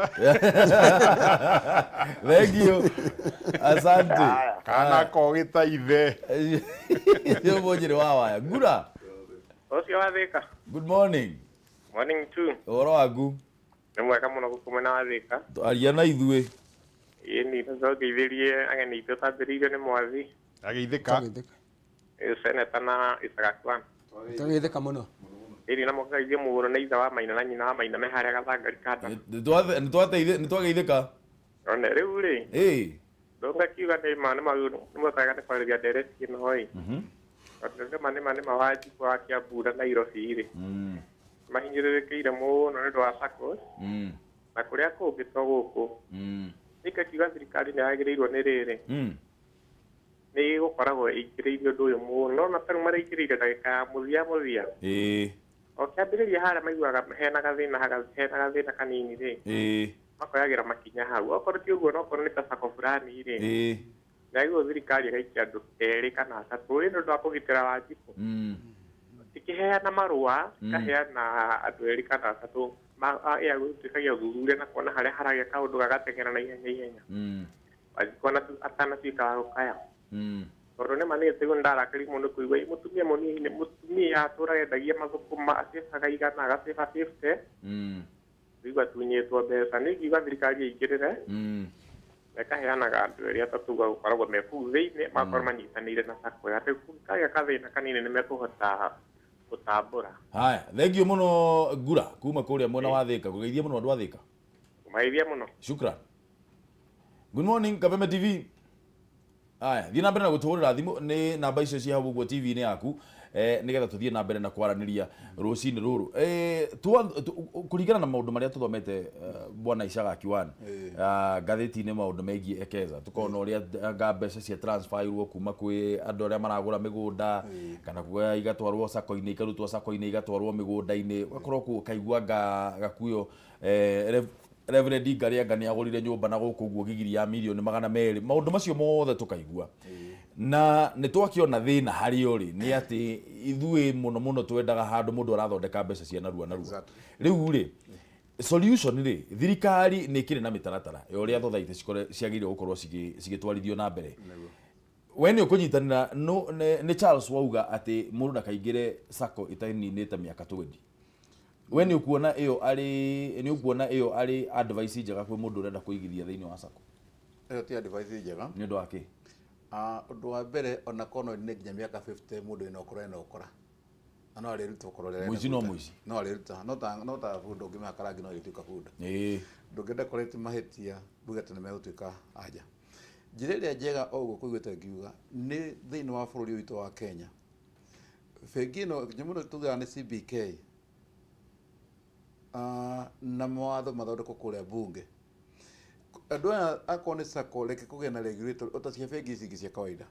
Thank you. Asante. Kana kogĩ ta ithe. Nĩ Mũnyĩrĩ wa waya. Ngura. Ũcio wa Thĩka. Good morning. Morning too. Ũhoro waku? Nĩ mwega mũno gũkũ mwena wa Thĩka. Aria na ithuĩ. Ĩĩ nĩ ngeithĩrie ageni aitũ tambĩrĩirio nĩ mwathi. Ageithĩka. Seneta na Isaga Kwan. Tũgeithĩka mũno. Ĩĩ na mũkageithie mũno nĩ ithe wa Maina na nyina wa Maina me harĩa Gathangari kanda. Nĩ twageithĩka. One rĩu rĩ. Ndũngakiuga nĩ ma nĩ mwega nĩ kwarĩria ndereti ĩno ĩ. Tondũ nĩ ma Wanjikũ wa Kiambu na Nairobi rĩ. Mahinyĩrĩrĩkĩire mũno nĩ ũndũ wa SACCOs. Na kũrĩa kũngĩ to gũkũ. Nĩngakiuga thirikari nĩ yagĩrĩirwo nĩ rĩrĩ. Nĩ gũkoragwo ĩingĩrĩire ũndũ ũyũ mũno na tarĩu maraingĩrĩire ndagĩka ya mũthia mũthia. O kĩambĩrĩria harĩa maiguaga hena gathĩna kanini rĩ. Makoyagĩra makinya hau. Okorwo ti ũguo no okorwo nĩ ta SACCO fulani rĩ. Nĩyagĩrĩirwo thirikari ĩgaikia andũ erĩ kana atatũ rĩ nĩ ũndũ wa kũgitĩra Wanjikũ. Ĩkĩheana marũa, ĩkaheana andũ erĩ kana atatũ ya gũtuĩkagia ũthuthuria na kuona harĩa haragĩa kaũndũ gagateng'era na ihenya ihenya. Wanjikũ atanatuĩka wa gũkaya. Tondũ nĩ ma nĩ tiguo nĩndarakarire mũno kũigua mũtumia mũnini mũtumia atũraga endagia mathũkũma acebaga igana agaceba 50. Rĩu atunyĩtwo mbeca. Nĩ ingiuga thirikari ĩingĩrĩre na ĩkaheanaga andũ erĩ atatũ gũkoragwo me kũu thĩinĩ magakorwo manyitanĩire na SACCO atĩ kũngĩkagĩa gathĩna kanini nĩ mekũhota gũtambũra. Haya, thank you mũno Ngura kuma kũrĩa mwena wa Thĩka. Kũgeithia mũno andũ a Thĩka. Kũmageithia mũno. Shukran. Good morning Kabeme TV. Aya, thiĩ na mbere na gũtũhũrĩra thimũ nĩ namba icio ci hau ũguo TV-inĩ yaku nĩgetha tũthiĩ na mbere na kwaranĩria rũcinĩ rũrũ. Kũringana na maũndũ marĩa tũthomete bwana Isaga Kiwan ngathĩti-inĩ maũndũ megiĩ Ekeza, tũkona ũrĩa anga mbeca cia transferirwo kuma kwĩ andũ arĩa maragũra mĩgũnda kana igatwarwo sacco-inĩ, ikarutwo sacco-inĩ igatwarwo mĩgũnda-inĩ, ũgakorwo ũkaigua anga gakuyo Reverend Ngarianga nĩ agũrire nyũmba na gũkũ ũguo gigiri ya mirioni 200. Maũndũ macio mothe tũkaigua. Na nĩ twakĩona thĩna harĩ ũrĩ nĩ atĩ ithuĩ mũno mũno twendaga handũ mũndũ arathondeka mbeca cia narua narua. Rĩu rĩ, solution rĩ, thirikari nĩ ĩkĩrĩ na mĩtaratara ya ũrĩa thothaitĩ ciagĩrĩirwo gũkorwo cigĩtwarithio na mbere. We nĩ ũkũnyitanĩra nĩ Charles wauga atĩ mũndũ ndakaingĩre SACCO ĩtaninĩte mĩaka 20. We nĩ ũkuona ĩyo arĩ nĩ ũkuona ĩyo arĩ advice njega kwĩ mũndũ ũrenda kũigithia thĩinĩ wa SACCO? Ĩyo ti advice njega. Nĩ ũndũ wa kĩ? Ũndũ wa mbere ona korwo nĩ nginya mĩaka 50 mũndũ ĩna ũkora ena ũkora. Na no arĩruta ũkora ũrĩa arenda. Mũici no mũici. No arĩruta. No ta bunda ũngĩmĩhaka rangi no ĩrĩtuĩka bunda. Ndũngĩenda correct mahĩtia uge atĩ nĩmegũtuĩka anja. Njĩra ĩrĩa njega o ũguo kũiguĩte ngiuga nĩ thĩinĩ wa bũrũri witũ wa Kenya. Bengi ĩno nyamũ ĩno tugaga nĩ CBK. Na mawatho mathondekwo kũrĩa bunge. Andũ aya akorwo nĩ SACCO reke kũgĩe na regulator ota cia bengi ici ingĩ cia kawaida.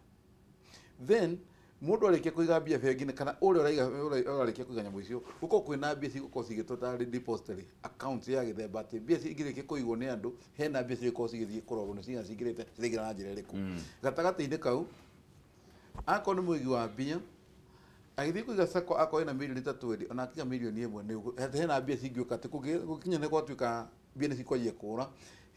Then mũndũ arĩkia kũiga mbia bengi-inĩ kana ũrĩa ũrarĩkia kũiga nyamũ icio, gũkorwo kwĩna mbia cigũkorwo cigĩtwo tarĩ depository account ya gĩthemba atĩ mbia ici ingĩrĩkia kũigwo nĩ andũ hena mbia cigũkorwo cigĩthiĩ kũrorwo nĩ cigana cingĩrĩte ciraingĩra na njĩra ĩrĩkũ. Gatagatĩ-inĩ kau akorwo nĩ mũigi wa mbia agĩthiĩ kũiga SACCO akorwo ena mirioni ta 20 ona akinya mirioni 1 nĩ hena mbia cingĩũka atĩ gũkinya nĩ gwatuĩka mbia nĩ cikwanjia kũra,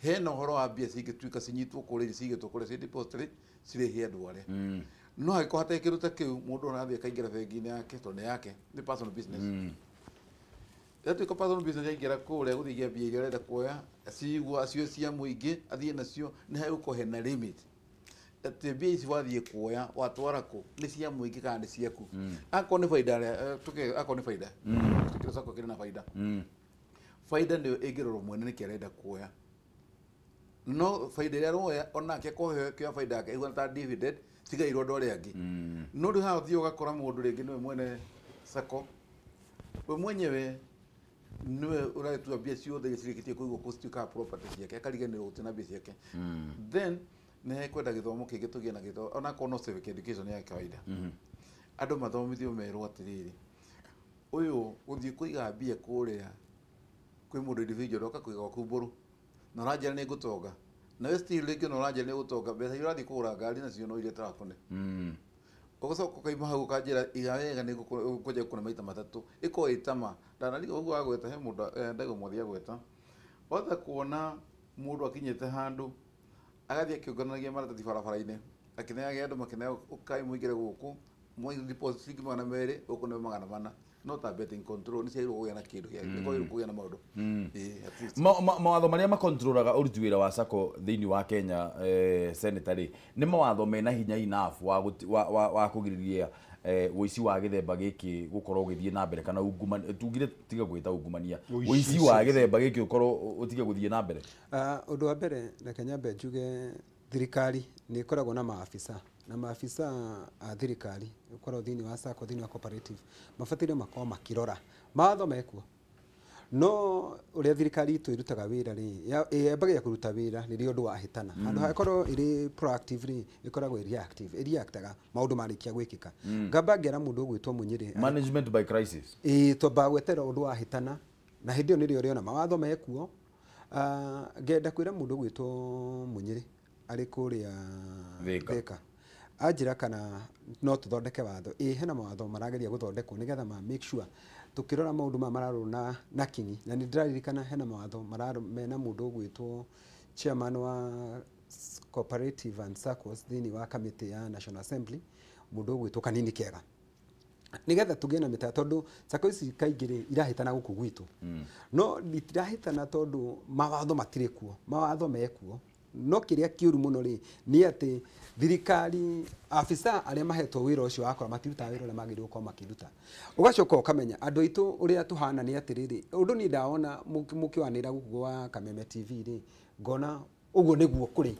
hena ũhoro wa mbia cingĩtuĩka cinyitwo kũrĩa cigĩtwo kũrĩa ci depository cirĩhie andũ arĩa. No angĩkorwo hatarĩ kĩndũ ta kĩu mũndũ arathiĩ akaingĩra bengi-inĩ yake tondũ nĩ yake nĩ personal business. Yatuĩka personal business yaingĩra kũrĩa gũthiĩ mbia iria ũrenda kuoya cigua cio cia mũingĩ athiĩ nacio nĩ hegũkorwo hena limit atĩ mbia ici wathiĩ kuoya watwara kũ nĩ cia mũingĩ kana nĩ ciaku. Akorwo nĩ baida tuge akorwo nĩ baida tukire sacco kĩrĩ na baida, baida nĩyo ĩngĩrorwo mwene nĩkĩ arenda kuoya, no baida ĩrĩa aroya onake akoheo kĩoya baida yake ĩhuana ta dividend cigairwo andũ arĩa angĩ. No rĩu haha ũthiĩ ũgakora mũndũ rĩngĩ nĩwe mwene sacco, we mwenyewe niwe ũratua mbia ciothe iria cirĩkĩtie kũigwo kũu cituĩkaga property ciake, akariganĩrwo gũte na mbia ciake. Then nĩ hekwenda gĩthomo kĩngĩ tũgĩe na gĩthomo onakorwo no civic education ya kawaida, andũ mathomithio merwo atĩrĩrĩ, ũyũ gũthiĩ kũiga mbia kũrĩa kwĩ mũndũ individual oka kũiga gwaku mbũrũ na ũranjĩra nĩ ngũtonga, nawe still rĩngĩ na ũranjĩra nĩ ũgũtonga, mbeca iria ũrathiĩ kũgũra ngari nacio no iria ĩtarakũne. Ũgacoka ũkaima hau ũkanjĩra iga wega nĩ ngũkũnja gũkũne maita matatũ ĩkorwo ĩtama ndanariga ũguo agweta he mũndũ ndaigo mwathi agweta wahota kuona mũndũ akinyĩte handũ agathiĩ akĩũnganagia maratathi barabara-inĩ akĩneage andũ makĩneo ũkai mũingĩre gũkũ mwa deposit ciringi 200 ũkũneo 400 no ta betting control nĩ ciagĩrĩirwo kũgĩa na kĩndũ gĩa nĩ kwagĩrĩirwo kũgĩa na maũndũ. Mawatho marĩa makontrolaga ũruti wĩra wa sacco thĩinĩ wa Kenya, senator rĩ, nĩ mawatho mena hinya enough wa kũgirĩrĩria ũici wa gĩthemba gĩkĩ gũkorwo ũgĩthiĩ na mbere kana ungumania, tugire tiga gwĩta ungumania, ũici wa gĩthemba gĩkĩ ũkorwo ũtige gũthiĩ na mbere? Ũndũ wa mbere reke nyambe njuge thirikari nĩ ĩkoragwo na maabisa, na maabisa a thirikari ũkoragwo thĩinĩ wa sacco, thĩinĩ wa cooperative mabataire makorwo makĩrora mawatho mekuo, no ũrĩa thirikari itũ ĩrutaga wĩra rĩ, yambagia kũruta wĩra rĩrĩa ũndũ wahĩtana. Handũ ha ĩkorwo ĩrĩ proactive rĩ, ĩkoragwo ĩ reactive, ĩreactaga maũndũ marĩkia gwĩkĩka. Ngamba ngera mũndũ ũgwĩtwo Mũnyĩrĩ, management by crisis, ĩĩ twambaga gweterera ũndũ wahĩtana na hĩndĩ ĩyo nĩrĩo ũrĩona mawatho mekuo. Ngenda kwĩra mũndũ ũgwĩtwo Mũnyĩrĩ arĩ kũrĩa Thika anjĩra kana no tũthondeke watho, ĩĩ hena mawatho marageria gũthondekwo nĩgetha ma make sure tukirora maũndũ maya mararorwo na kinyi, na nĩ ndĩraririkana hena mawatho mena mũndũ ũgwĩtwo chairman wa cooperative and SACCOs thĩinĩ wa committee ya National Assembly, mũndũ ũgwĩtwo Kanini Kega, nĩgetha tũgĩe na mĩtaratara, tondũ SACCO ici kaingĩ rĩ irahĩtana gũkũ gwitũ, no itirahĩtana tondũ mawatho matirĩ kuo, mawatho mekuo, no kĩrĩa kĩũru mũno rĩ nĩ atĩ thirikari afisa arĩa mahetwo wĩra ũcio wakora matirutaga wĩra ũrĩa magĩrĩirwo gũkorwo makĩruta. Ũgacoka ũkamenya andũ aitũ ũrĩa tũhana nĩ atĩrĩrĩ, ũndũ niĩ ndawona mũkĩwanĩra gũkũ gwa Kameme TV rĩ, ngona ũguo nĩguo kũrĩ.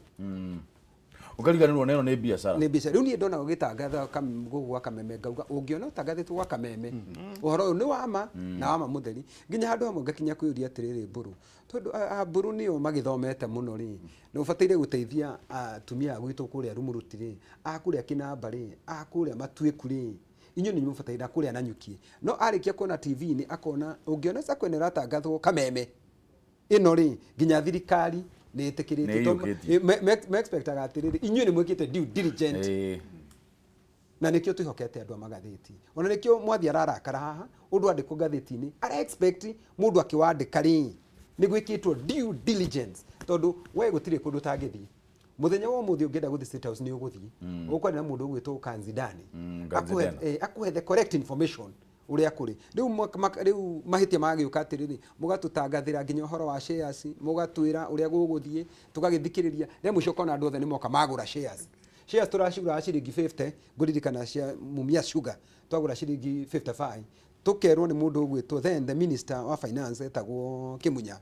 Ũkariganĩrwo neno nĩ biacara. Nĩ biacara. Rĩu niĩ ndona ũgĩtangatha gũkũ gwa Kameme ngauga ũngĩona ũtangathĩtwo gwa Kameme ũhoro ũyũ nĩ wa ma na wa ma mũtheri, nginya handũ hamwe ngakinya kwĩyũria atĩrĩrĩ, Mbũrũ, tondũ Mbũrũ nĩo magĩthomete mũno rĩ, nĩ ũbataire gũteithia atumia a gwitũ kũrĩa Rumuruti rĩ, a kũrĩa Kĩnamba rĩ, a kũrĩa Matuĩku rĩ, inyuĩ nĩ mũbataire kũrĩa Nanyuki. No arĩkia kuona TV-inĩ akona ũngĩona sacco ĩno ĩratangathwo Kameme ĩno rĩ, nginya thirikari nĩ ĩtĩkĩrĩtie, me-expectaga atĩrĩrĩ inyuĩ nĩ mwĩkĩte due diligence, na nĩkĩo twĩhokete andũ a magathĩti. Ona nĩkĩo mwathi ararakara haha ũndũ andĩkwo ngathĩti-inĩ, ara expect mũndũ akĩwandĩka rĩ nĩ gwĩkĩtwo due diligence, tondũ we gũtirĩ kũndũ ũtangĩthiĩ. Mũthenya wa ũmũthĩ ũngĩenda gũthiĩ State House nĩ ũgũthiĩ, ũkwaria na mũndũ ũgwĩtwo Kanzidani akuhe the correct information ũrĩa kũrĩ. Rĩu mahĩtia magagĩũka atĩrĩrĩ, mũgatũtangathĩra nginya ũhoro wa shares, mũgatwĩra ũrĩa gũgũthiĩ, tũgagĩthikĩrĩria, rĩa mũico ũkona andũ othe nĩ moka magũra shares. Shares tũracigũraga ciringi 50, ngũririkana cia Mumia Sugar twagũra ciringi 55, tũkerwo nĩ mũndũ ũgwĩtwo then the minister wa finance etagwo Kĩmunya,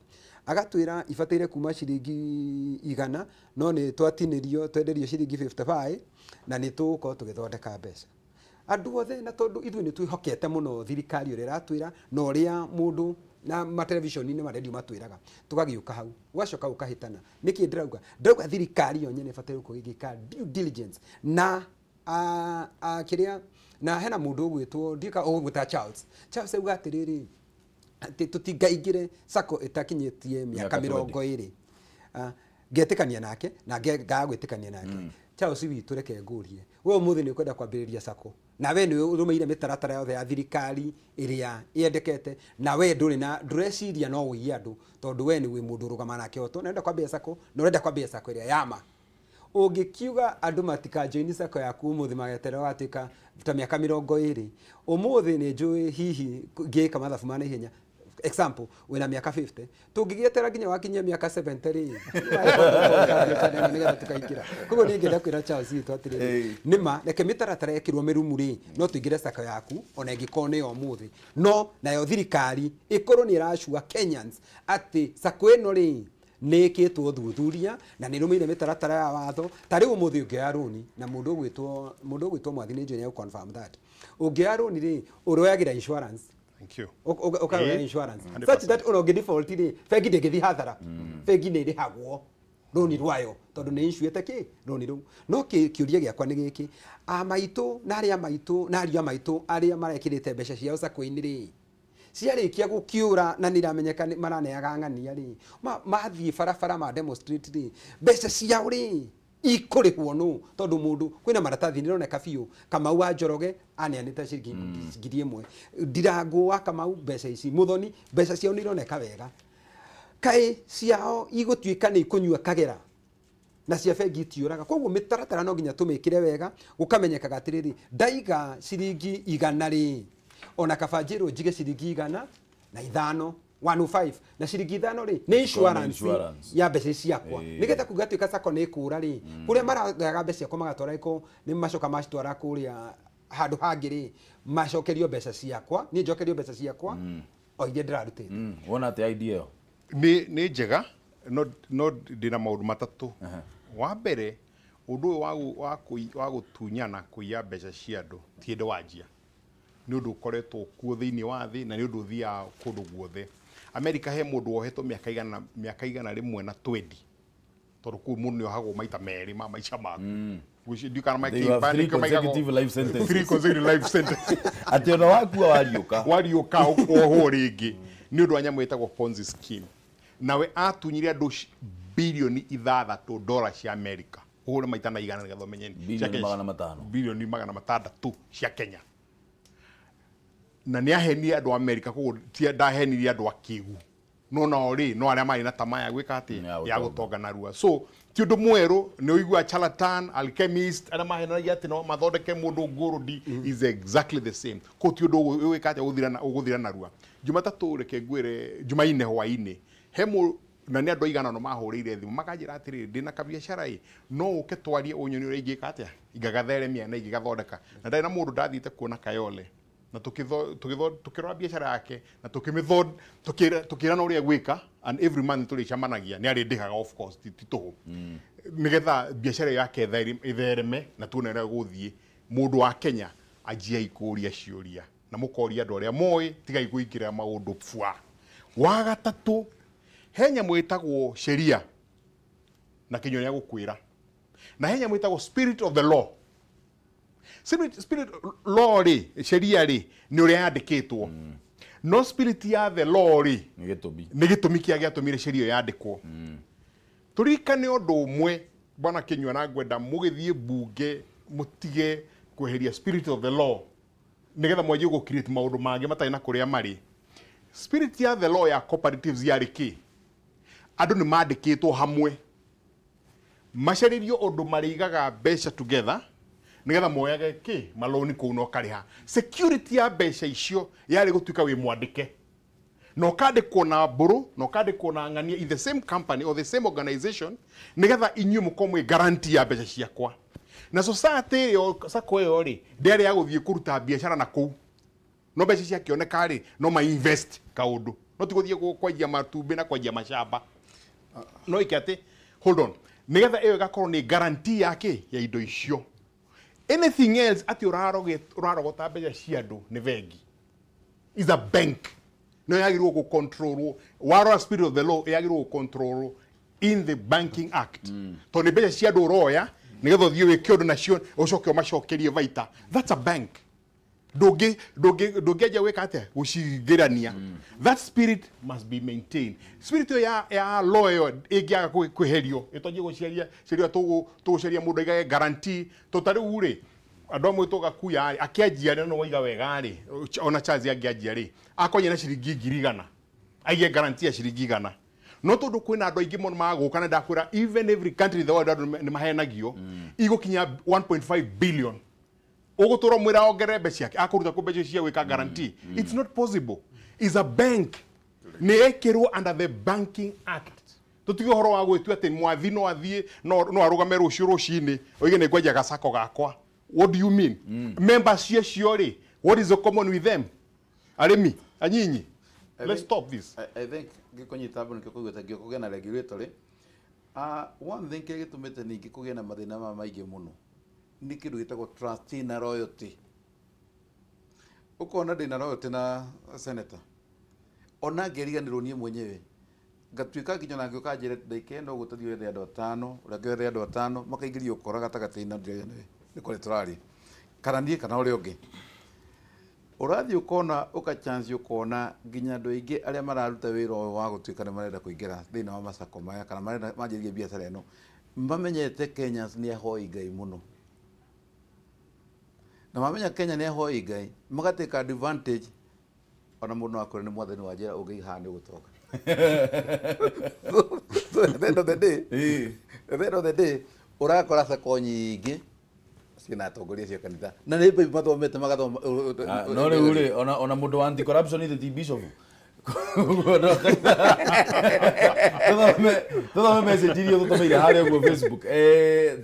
agatwĩra ibataire kuma ciringi 100 no nĩ twatinĩrio twenderio ciringi 55 na nĩ tũgũkorwo tũgĩthondeka mbeca. Andũ othe, na tondũ ithuĩ nĩ twĩhokete mũno thirikari ũrĩa ĩratwĩra na ũrĩa mũndũ na matelevision-inĩ ma radio matwĩraga, tũgagĩũka hau ũgacoka ũkahĩtana. Nĩkĩ ndĩrauga? Ndĩrauga thirikari yo nyene ĩbataire gũkorwo ĩgĩka due diligence na kĩrĩa, na hena mũndũ ũgwĩtwo ndika ũgwĩta Charles. Charles auga atĩrĩrĩ, atĩ tũtingaingĩre sacco ĩtakinyĩtie mĩaka 20. Ngetĩkania nake na ngaga gwĩtĩkania nake. Charles witũ reke ngũrie, we ũmũthĩ nĩ ũkwenda kwambĩrĩria sacco na we nĩ ũrũmĩire mĩtaratara yothe ya thirikari ĩrĩa yendekete, na we ndũrĩ na ndũreciria no ũiye andũ, tondũ we nĩ wĩ mũndũ ũrũgama na kĩhoto na ũrenda kwambĩrĩria sacco na ũrenda kwambĩrĩria sacco ĩrĩa ya ma. Ũngĩkiuga andũ matikajoini sacco yaku ũmũthĩ mageterera watuĩka ta mĩaka 20, ũmũthĩ nĩ njũĩ hihi ngĩka mathabu ma naihenya Example, wĩna mĩaka 50 tũngĩgĩetera nginya wakinyia mĩaka 70 rĩ nĩgetha tũkaingĩra. Koguo niĩ ingĩenda kwĩra Charles witũ atĩrĩrĩ, nĩma reke mĩtaratara ĩkĩrwo mĩrumu rĩ, no tũingĩre sacco yaku ona ĩngĩkorwo nĩ ya ũmũthĩ, no nayo thirikari ĩkorwo nĩ ĩracua Kenyans atĩ sacco ĩno rĩ nĩ ĩkĩtwo ũthuthuria na nĩ ĩrũmĩrĩire mĩtaratara ya watho. Ta rĩu ũmũthĩ ũngĩoya rũni na mũndũ ũgwĩtwo Mwathi nĩ njũĩ nĩ confirm that, ũngĩoya rũni rĩ ũroyagĩra insurance. Thank you. Ũkaroya insurance such that ona ũngĩ default rĩ bengi ndĩngĩthiĩ hathara, bengi nĩ ĩrĩhagwo rũni rwayo tondũ nĩ insuĩte kĩ rũni rũu. No kĩũria gĩakwa nĩ gĩkĩ, a maitũ na arĩa maitũ na ariũ a maitũ arĩa marekĩrĩte mbeca ciao sacco-inĩ rĩ, ciarĩkia gũkĩũra na nĩ iramenyeka maraneaga ng'ania rĩ, mathiĩ barabara ma demonstrate rĩ, mbeca ciao rĩ ikũrĩhwo nũ? Tondũ mũndũ kwĩna maratathi nĩroneka biũ Kamau wa Njoroge aneanĩte ciringi 1,000, Ndirango wa Kamau mbeca ici, Muthoni mbeca ciao nĩironeka wega, kaĩ ciao igũtuĩka nĩ ikũnyua kagera na cia bengi itiũraga. Koguo mĩtaratara no nginya tũmĩkĩre wega, gũkamenyekaga atĩrĩrĩ, ndaiga ciringi 100 rĩ, ona kaba njĩrwo njige ciringi 105 105 na ciringi 5 rĩ nĩ insurance ya mbeca ciakwa, nĩgetha kũngĩtuĩka sacco nĩ ĩkũra rĩ, kũrĩa maragaga mbeca ciakwa magatwara ĩko nĩ macoka macitwara kũrĩa handũ hangĩ rĩ, macokerio mbeca ciakwa, niĩ njokerio mbeca ciakwa o iria ndĩrarutĩte. Wona atĩ idea ĩyo nĩ njega, no ndĩna maũndũ matatũ. Wa mbere, ũndũ ũyũ wa gũtunyana kũiya mbeca cia andũ ti hĩndĩ wanjia, nĩ ũndũ ũkoretwo kuo thĩinĩ wa thĩ na nĩ ũndũ ũthiaga kũndũ guothe. America he mũndũ wohetwo mĩaka 120 tondũ kũu mũndũ nĩohagwo maita merĩ ma maica maku. Three consecutive life sentences. Three consecutive life sentences. Atĩ ona wakua wariũka. Wariũka ũkohwo rĩngĩ nĩ ũndũ wa nyamũ ĩtagwo Ponzi scheme. Nawe atunyire andũ bilioni $6 cia America. Ũhũre maita na igana nĩgetha ũmenye bilioni 500. Bilioni 600 cia Kenya. Na nĩ ahenirie andũ a America, koguo ti ndahenirie andũ akĩgu, no nao rĩ no arĩa marĩ na tamaa ya gwĩka atĩ ya gũtonga narua. So ti ũndũ mwerũ, nĩ ũigua charlatan, alchemist arĩa mahenanagia atĩ no mathondeke mũndũ ngũrũndi is exactly the same. Koguo ti ũndũ ũgwĩka atĩ ũgũthira narua. Jumatatũ reke ngwĩre, Jumaine hwainĩ he na nĩ andũ aigana no mahũrĩire thimũ makanjĩra atĩrĩrĩ, ndĩna kabiacara ĩ, no ũke twarie ũnyoni ũrĩa ingĩka atĩa ingagatheremia na ingĩgathondeka. Na ndarĩ na mũndũ ndathiĩte kuona Kayole na tukirora biacara yake na tukirana uria gwika, and every month turicamanagia ni arindihaga of course ti tuhu nigetha biacara yake ithereme na tuone uria guthie. Mundu wa Kenya anjia ikuria ciuria na mukoria andu aria moi tigai kuingira maundu bua. Wa gatatu, he nyamu itagwo sheria na kinyo ya gukwira, na he nyamu itagwo spirit of the law. Spirit law rĩ, sheria rĩ, nĩ ũrĩa yandĩkĩtwo. No spirit ya the law rĩ, nĩ gĩtũmi kĩa gĩatũmire sheria ĩyo yandĩkwo. Tũririkane ũndũ ũmwe, bwana Kinyua, na ngwenda mũgĩthiĩ mbunge mũtige kweheria spirit of the law nĩgetha mwanjie gũ create maũndũ mangĩ matarĩ na kũrĩa marĩ. Spirit ya the law ya cooperatives yarĩ kĩ? Andũ nĩ mandĩkĩtwo hamwe, macarĩrio ũndũ marĩigaga mbeca together nigetha moyage ki maloni kuu no kariha. Security ya mbeca icio yari gutuika wi mwandike, no kandikwo na mburu, no kandikwo na ng'ania in the same company or the same organization, nigetha inyuĩ mũkorwo mwĩ guarantee ya mbeca ciakwa. Na society ĩyo sacco ĩyo rĩ ndĩarĩ ya gũthiĩ kũruta biacara na kũu, no mbeca ciakĩoneka rĩ no ma invest kaũndũ, no ti gũthiĩ kwendia matumbĩ na kwendia macamba. No ike atĩ hold on, nigetha ĩyo ĩgakorwo nĩ guarantee ya kĩ ya indo icio. Anything else ati urarogota mbeca cia andũ nĩ bengi. Is a bank. No yagĩrĩirwo gũ control, warora spirit of the law yagĩrĩirwo gũ control in the Banking Act. Tondũ nĩ mbeca cia andũ ũroya nĩgetha ũthiĩ wĩke ũndũ nacio ũcoke ũmacokerie baita. That's a bank. Ndũngĩanjia gwĩka atĩa gũcingĩrania. That spirit must be maintained. Spirit ĩyo ya law ĩyo ĩngĩaga kwĩherio ĩtonjie gũciaria sheria tũgũcaria mũndũ aigage guarantee. Tondũ ta rĩu rĩ andũ amwe tũgakuya rĩ akĩanjia rĩ no waiga wega rĩ, ona Charles angĩanjia rĩ akonye na ciringi 1,000 aige guarantee ya ciringi 100. No tondũ kwĩna andũ aingĩ mũno magũka na ndakwĩra even every country in the world andũ nĩ mahenagio igũkinya 1.5 billion. Ũgũtũra mwĩra ongerere mbeca ciake akũruta kũ mbeca cia gwĩka guarantee. It's not possible. It's a bank. Nĩ ĩkĩrwo under the Banking Act. Tũtige ũhoro wa gwĩtua atĩ mwathi no athiĩ no arũgame rũciũ rũcinĩ oige nĩ ngwenja gacako gakwa. What do you mean? Members cio rĩ, what is the common with them? Arĩmi anyinyi, let's stop this. I think gĩkũnyita mbaru nĩkĩo kũigua ta kũgĩa na regulatory. One thing kĩrĩa gĩtũmĩte ningĩ kũgĩe na mathĩna maya maingĩ mũno nĩ kĩndũ gĩtagwo trust na loyalty. Ũkona ndĩna loyalty na senator, ona ngĩriganĩrwo niĩ mwenyewe ngatuĩka nginya na ngĩũka njĩre ndagĩka ĩno ũguo tũthiĩ wethe andũ atano, ũrĩa ũngĩ wethe andũ atano, makaingĩria ũkora gatagatĩ-inĩ na ndĩrĩa nĩ kũrĩa tũraria kana niĩ kana ũrĩa ũngĩ. Ũrathiĩ ũkona ũka chance ũkona nginya andũ aingĩ arĩa mararuta wĩra ũyũ wa gũtuĩka nĩ marenda kũingĩra thĩinĩ wa macako maya kana marenda manjĩrĩrie biacara ĩno, mamenyete Kenyans nĩ ahoi Ngai mũno, na mamenya Kenya nĩ ahoi Ngai magatake advantage. Ona mũndũ no akwĩre nĩ mwathani wa njĩra ũngĩiga haha nĩ ũgũtonga. So at the end of the day, at the end of the day ũrakora sacco nyingĩ ciĩna atongoria cia kanitha na nĩ mbaibu mathomete magathoma. No rĩu rĩ, ona mũndũ wa anti corruption ithe ti bishop. Tũthome message iria tũtũmĩire harĩa ũguo Facebook.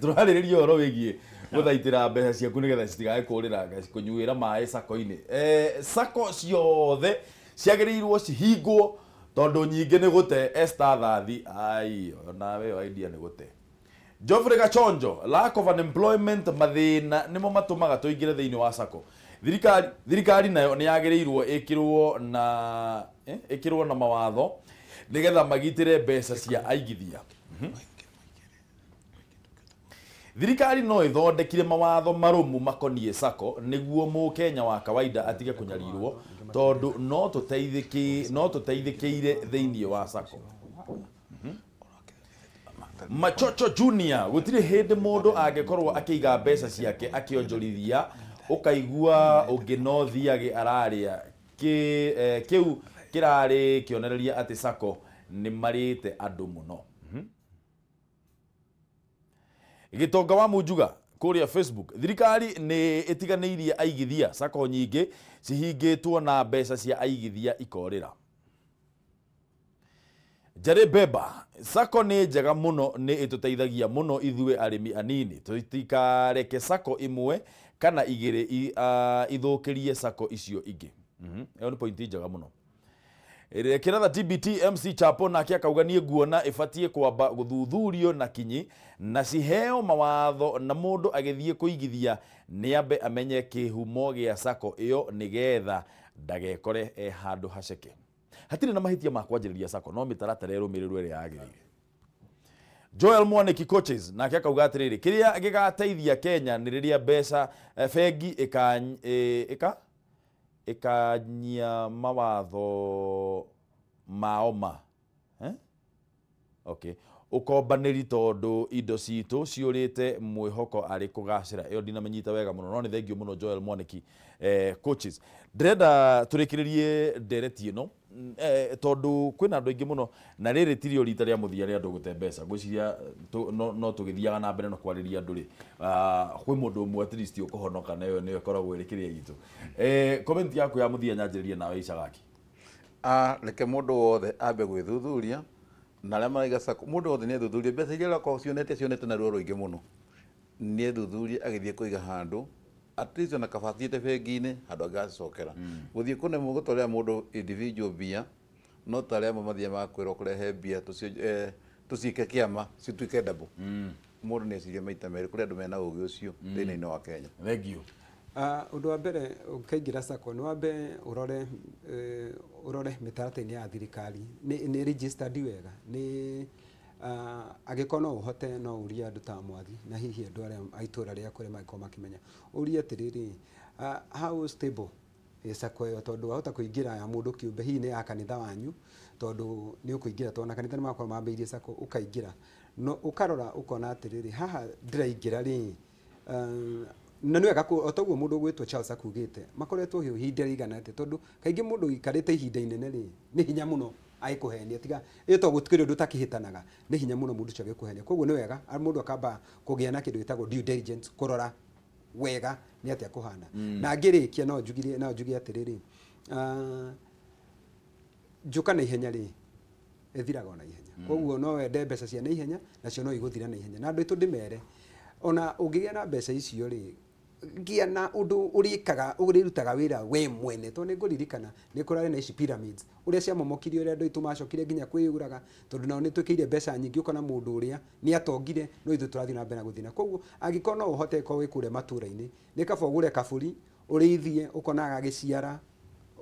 Tũrarĩrĩria ũhoro wĩgiĩ gũthaitĩra mbeca ciaku nĩgetha citigae kũrĩra kũnyuĩra maĩ sacco-inĩ. Sacco ciothe ciagĩrĩirwo cihingwo tondũ nyingĩ nĩ gũte. Esther Thathi, ai onawe ĩyo idea nĩ gũte. Geoffrey Gachonjo, lack of unemployment mathĩna nĩmo matũmaga tũingĩre thĩinĩ wa sacco. Thirikari nayo nĩ yagĩrĩirwo ĩkĩrwo na mawatho nĩgetha magitĩre mbeca cia aigithia. Thirikari no ĩthondekire mawatho marũmu makoniĩ sacco nĩguo mũkenya wa kawaida atige kũnyarirwo tondũ no tũteithĩkĩire thĩinĩ wa sacco. Machocho Junior, gũtirĩ hĩndĩ mũndũ angĩkorwo akĩiga mbeca ciake akĩonjorithia ũkaigua ũngĩ no thiage ararĩa. Kĩu kĩrarĩ kĩonereria atĩ sacco nĩ marĩte andũ mũno. Gĩtonga wa Munjuga kũrĩa Facebook, thirikari nĩ ĩtiganĩirie aigithia, sacco nyingĩ cihingĩtwo na mbeca cia aigithia ikorĩra. Njeri Beba, sacco nĩ njega mũno, nĩ ĩtũteithagia mũno ithuĩ arĩmi anini, tũtikareke sacco ĩmwe kana igĩrĩ ithũkĩrie sacco icio ingĩ. Ĩyo nĩ pointi njega mũno. Kĩratha TBT MC Chapo nake akauga niĩ nguona ĩbatiĩ kwamba gũthuthurio na kinyi na ciheo mawatho na mũndũ agĩthiĩ kũigithia nĩ ambe amenye kĩhumo gĩa sacco ĩyo nĩgetha ndagekore e handũ haceke. Hatirĩ na mahĩtia ma kwanjĩrĩria sacco no mĩtaratara ĩrũmĩrĩrwo ĩrĩa yagĩrĩire. Joel Mwaniki coaches nake akauga atĩrĩrĩ, kĩrĩa gĩgateithia Kenya nĩ rĩrĩa mbeca bengi ĩkanyia mawatho mao ma okay ũkombanĩri tondũ indo citũ ciũrĩte mwĩhoko arĩ kũgacĩra. Ĩyo ndinamenyita wega mũno no nĩ thengio mũno Joel Mwaniki coaches. Ndĩrenda tũrĩkĩrĩrie ndereti ĩno tondũ kwĩna andũ aingĩ mũno na rĩrĩ tirio rita rĩa mũthia rĩa andũ gũte mbeca. Ngwĩciria no tũgĩthiaga na mbere na kwarĩria andũ rĩ, kwĩ mũndũ ũmwe at least ũkũhonoka na ĩyo nĩyo ĩkoragwo ĩrĩ kĩrĩa gitũ. Comment yaku ya mũthia nyanjĩrĩrie nawe Icagaki. Reke mũndũ wothe ambe gwĩthuthuria na arĩa maraiga sacco, mũndũ wothe nĩ ethuthurie mbeca iria arakorwo cionete na ruo rũingĩ mũno, nĩ ethuthurie agĩthiĩ kũiga handũ at least ona kaba athiĩte bengi-inĩ handũ angĩgacicokera. Gũthiĩ kũnemwo gũtwarĩra mũndũ individual mbia no ta arĩa amwe mathiaga magakwĩrwo kũrehe mbia tũciĩke kĩama cituĩke double. Mũndũ nĩ ecirie maita merĩ, kũrĩ andũ mena ũgĩ ũcio thĩinĩ wa Kenya. Thank you. Ũndũ wa mbere ũkĩingĩra sacco nĩ wambe ũrore mĩtaratara-inĩ ya thirikari nĩ registered wega, nĩ angĩkorwo no ũhote no ũrie andũ ta mwathi na hihi andũ arĩa a itũra rĩaku arĩa mangĩkorwo makĩmenya, ũrie atĩrĩrĩ, how stable sacco ĩyo, tondũ wahota kũingĩra ya mũndũ kĩũmbe hihi nĩ ya kanitha wanyu, tondũ nĩ ũkũingĩra tondũ na kanitha nĩ makorwo mambĩrĩirie sacco ũkaingĩra, no ũkarora ũkona atĩrĩrĩ, haha ndĩraingĩra rĩ, na nĩ wega o toguo mũndũ ũgwĩtwo Charles akugĩte makoretwo hau ihinda rĩigana atĩa, tondũ kaingĩ mũndũ ũikarĩte ihinda inene rĩ nĩ hinya mũno agĩkũhenia, tiga ĩyo to gũtikĩrĩ ũndũ ũtakĩhĩtanaga, nĩ hinya mũno mũndũ ũcio agĩkũhenia. Koguo nĩ wega mũndũ akamba kũgĩa na kĩndũ gĩtagwo due diligence, kũrora wega nĩ atĩa kũhana. Na ngĩrĩkia no njuge atĩrĩrĩ, Njuka na ihenya rĩ ĩthiraga ona ihenya. Koguo no wende mbeca cia na ihenya nacio no igũthira na ihenya. Na andũ aitũ ndĩmere ona ũngĩgĩa na mbeca icio rĩ gĩa na ũndũ ũrĩkaga ũrĩrutaga wĩra we mwene tondũ nĩ ngũririkana nĩ kũrarĩ na ici pyramids ũrĩa ciamomokirie ũrĩa andũ aitũ macokire nginya kwĩyũraga tondũ nao nĩ twĩkĩire mbeca nyingĩ ũkona mũndũ ũrĩa nĩ atongire no ithuĩ tũrathiĩ na mbere na gũthĩna. Koguo angĩkorwo no ũhote korwo wĩ kũrĩa matũũra-inĩ nĩ kaba ũgũre kabũri ũrĩithie ũkona gagĩciara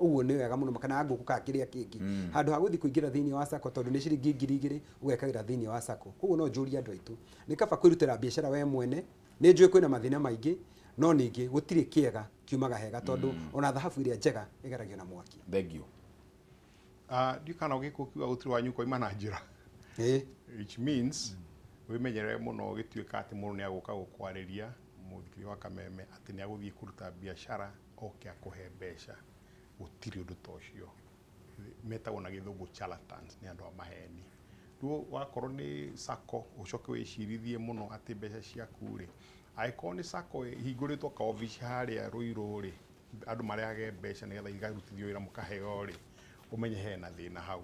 ũguo nĩ wega mũno kana ngũkũ kana kĩrĩa kĩngĩ handũ ha gũthiĩ kũingĩra thĩinĩ wa sacco tondũ nĩ ciringi 2,000 ũgekagĩra thĩinĩ wa sacco. Koguo no njũrie andũ aitũ nĩ kaba kwĩrutĩra biacara we mwene. Nĩ njũĩ kwĩna mathĩna maingĩ no ningĩ gũtirĩ kĩega kiumaga hega tondũ ona thahabu ĩrĩa njega ĩgeragio na mwaki. Thank you. Ndiũ kana ũgĩkũ kiuga gũtirĩ wanyu koima na njĩra. Which means wĩmenyerere mũno ũgĩtuĩka atĩ mũndũ nĩ agũka gũkwarĩria mũthikĩria wa Kameme atĩ nĩ agũthiĩ kũruta biacara oke akũhe mbeca. Gũtirĩ ũndũ ta ũcio. Metagwo na gĩthũngũ charlatans, nĩ andũ a maheni. Rĩu wakorwo nĩ sacco ũcoke wĩcirithie mũno atĩ mbeca ciaku rĩ angĩkorwo nĩ sacco ĩhingũrĩtwo kaobici harĩa Ruiru rĩ andũ marehage mbeca nĩgetha ikarutithio wĩra mũkaheo rĩ ũmenye hena thĩna hau.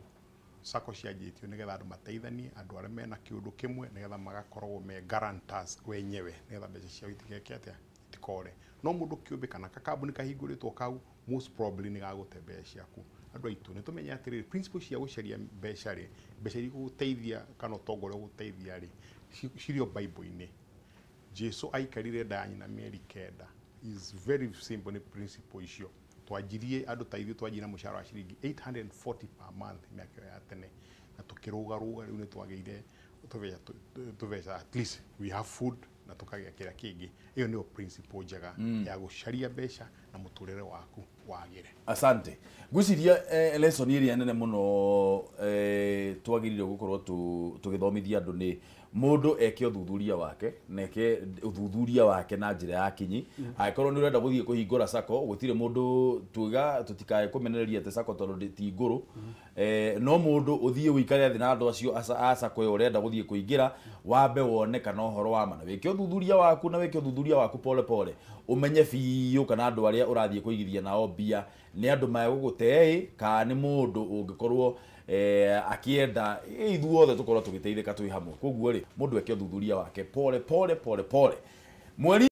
Sacco cianjĩtio nĩgetha andũ mateithanie andũ arĩa mena kĩũndũ kĩmwe nĩgetha magakoragwo me guarantors wenyewe nĩgetha mbeca ciao itigeke atĩa itikore. No mũndũ kĩũmbe kana kakambuni kahingũrĩtwo kau most probably nĩ gagũte mbeca ciaku. Andũ aitũ nĩ tũmenye atĩrĩrĩ principle cia gũcaria mbeca rĩ mbeca iria igũgũteithia kana ũtonga ũrĩa ũgũteithia rĩ cirio Bible-inĩ. Jesu aikarire nda ya nyina mĩeri 9. Is very simple nĩ principle icio. Twanjirie andũ ta ithuĩ twanjirie na mũcara wa ciringi 840 per month mĩaka ĩyo ya tene na tũkĩrũgarũga rĩu nĩ twagĩire tũbeca at least we have food na tũkagĩa kĩrĩa kĩngĩ. Ĩyo nĩyo principle njega ya gũcaria mbeca na mũtũrĩre waku wagĩre. Asante. Ngwĩciria lesson ĩrĩa nene mũno twagĩrĩire gũkorwo tũgĩthomithia andũ nĩ mũndũ eke ũthuthuria wake na eke ũthuthuria wake na njĩra ya kinyi. Angĩkorwo nĩ ũrenda gũthiĩ kũhingũra sacco gũtirĩ mũndũ tuiga tũtikae kũmenereria atĩ sacco tondũ ti ngũrũ no mũndũ ũthiĩ ũikare thĩ na andũ acio a sacco ĩyo ũrenda gũthiĩ kũingĩra wambe wone kana ũhoro wa ma na wĩke ũthuthuria waku na wĩke ũthuthuria waku pole pole ũmenye biũ kana andũ arĩa ũrathiĩ kũigithia nao mbia nĩ andũ megũgũte kana nĩ mũndũ ũngĩkorwo akienda ithuothe tũkorwo tũgĩteithĩka twĩ hamwe. Koguo rĩ mũndũ eke ũthuthuria wake pole pole pole pole. Mweri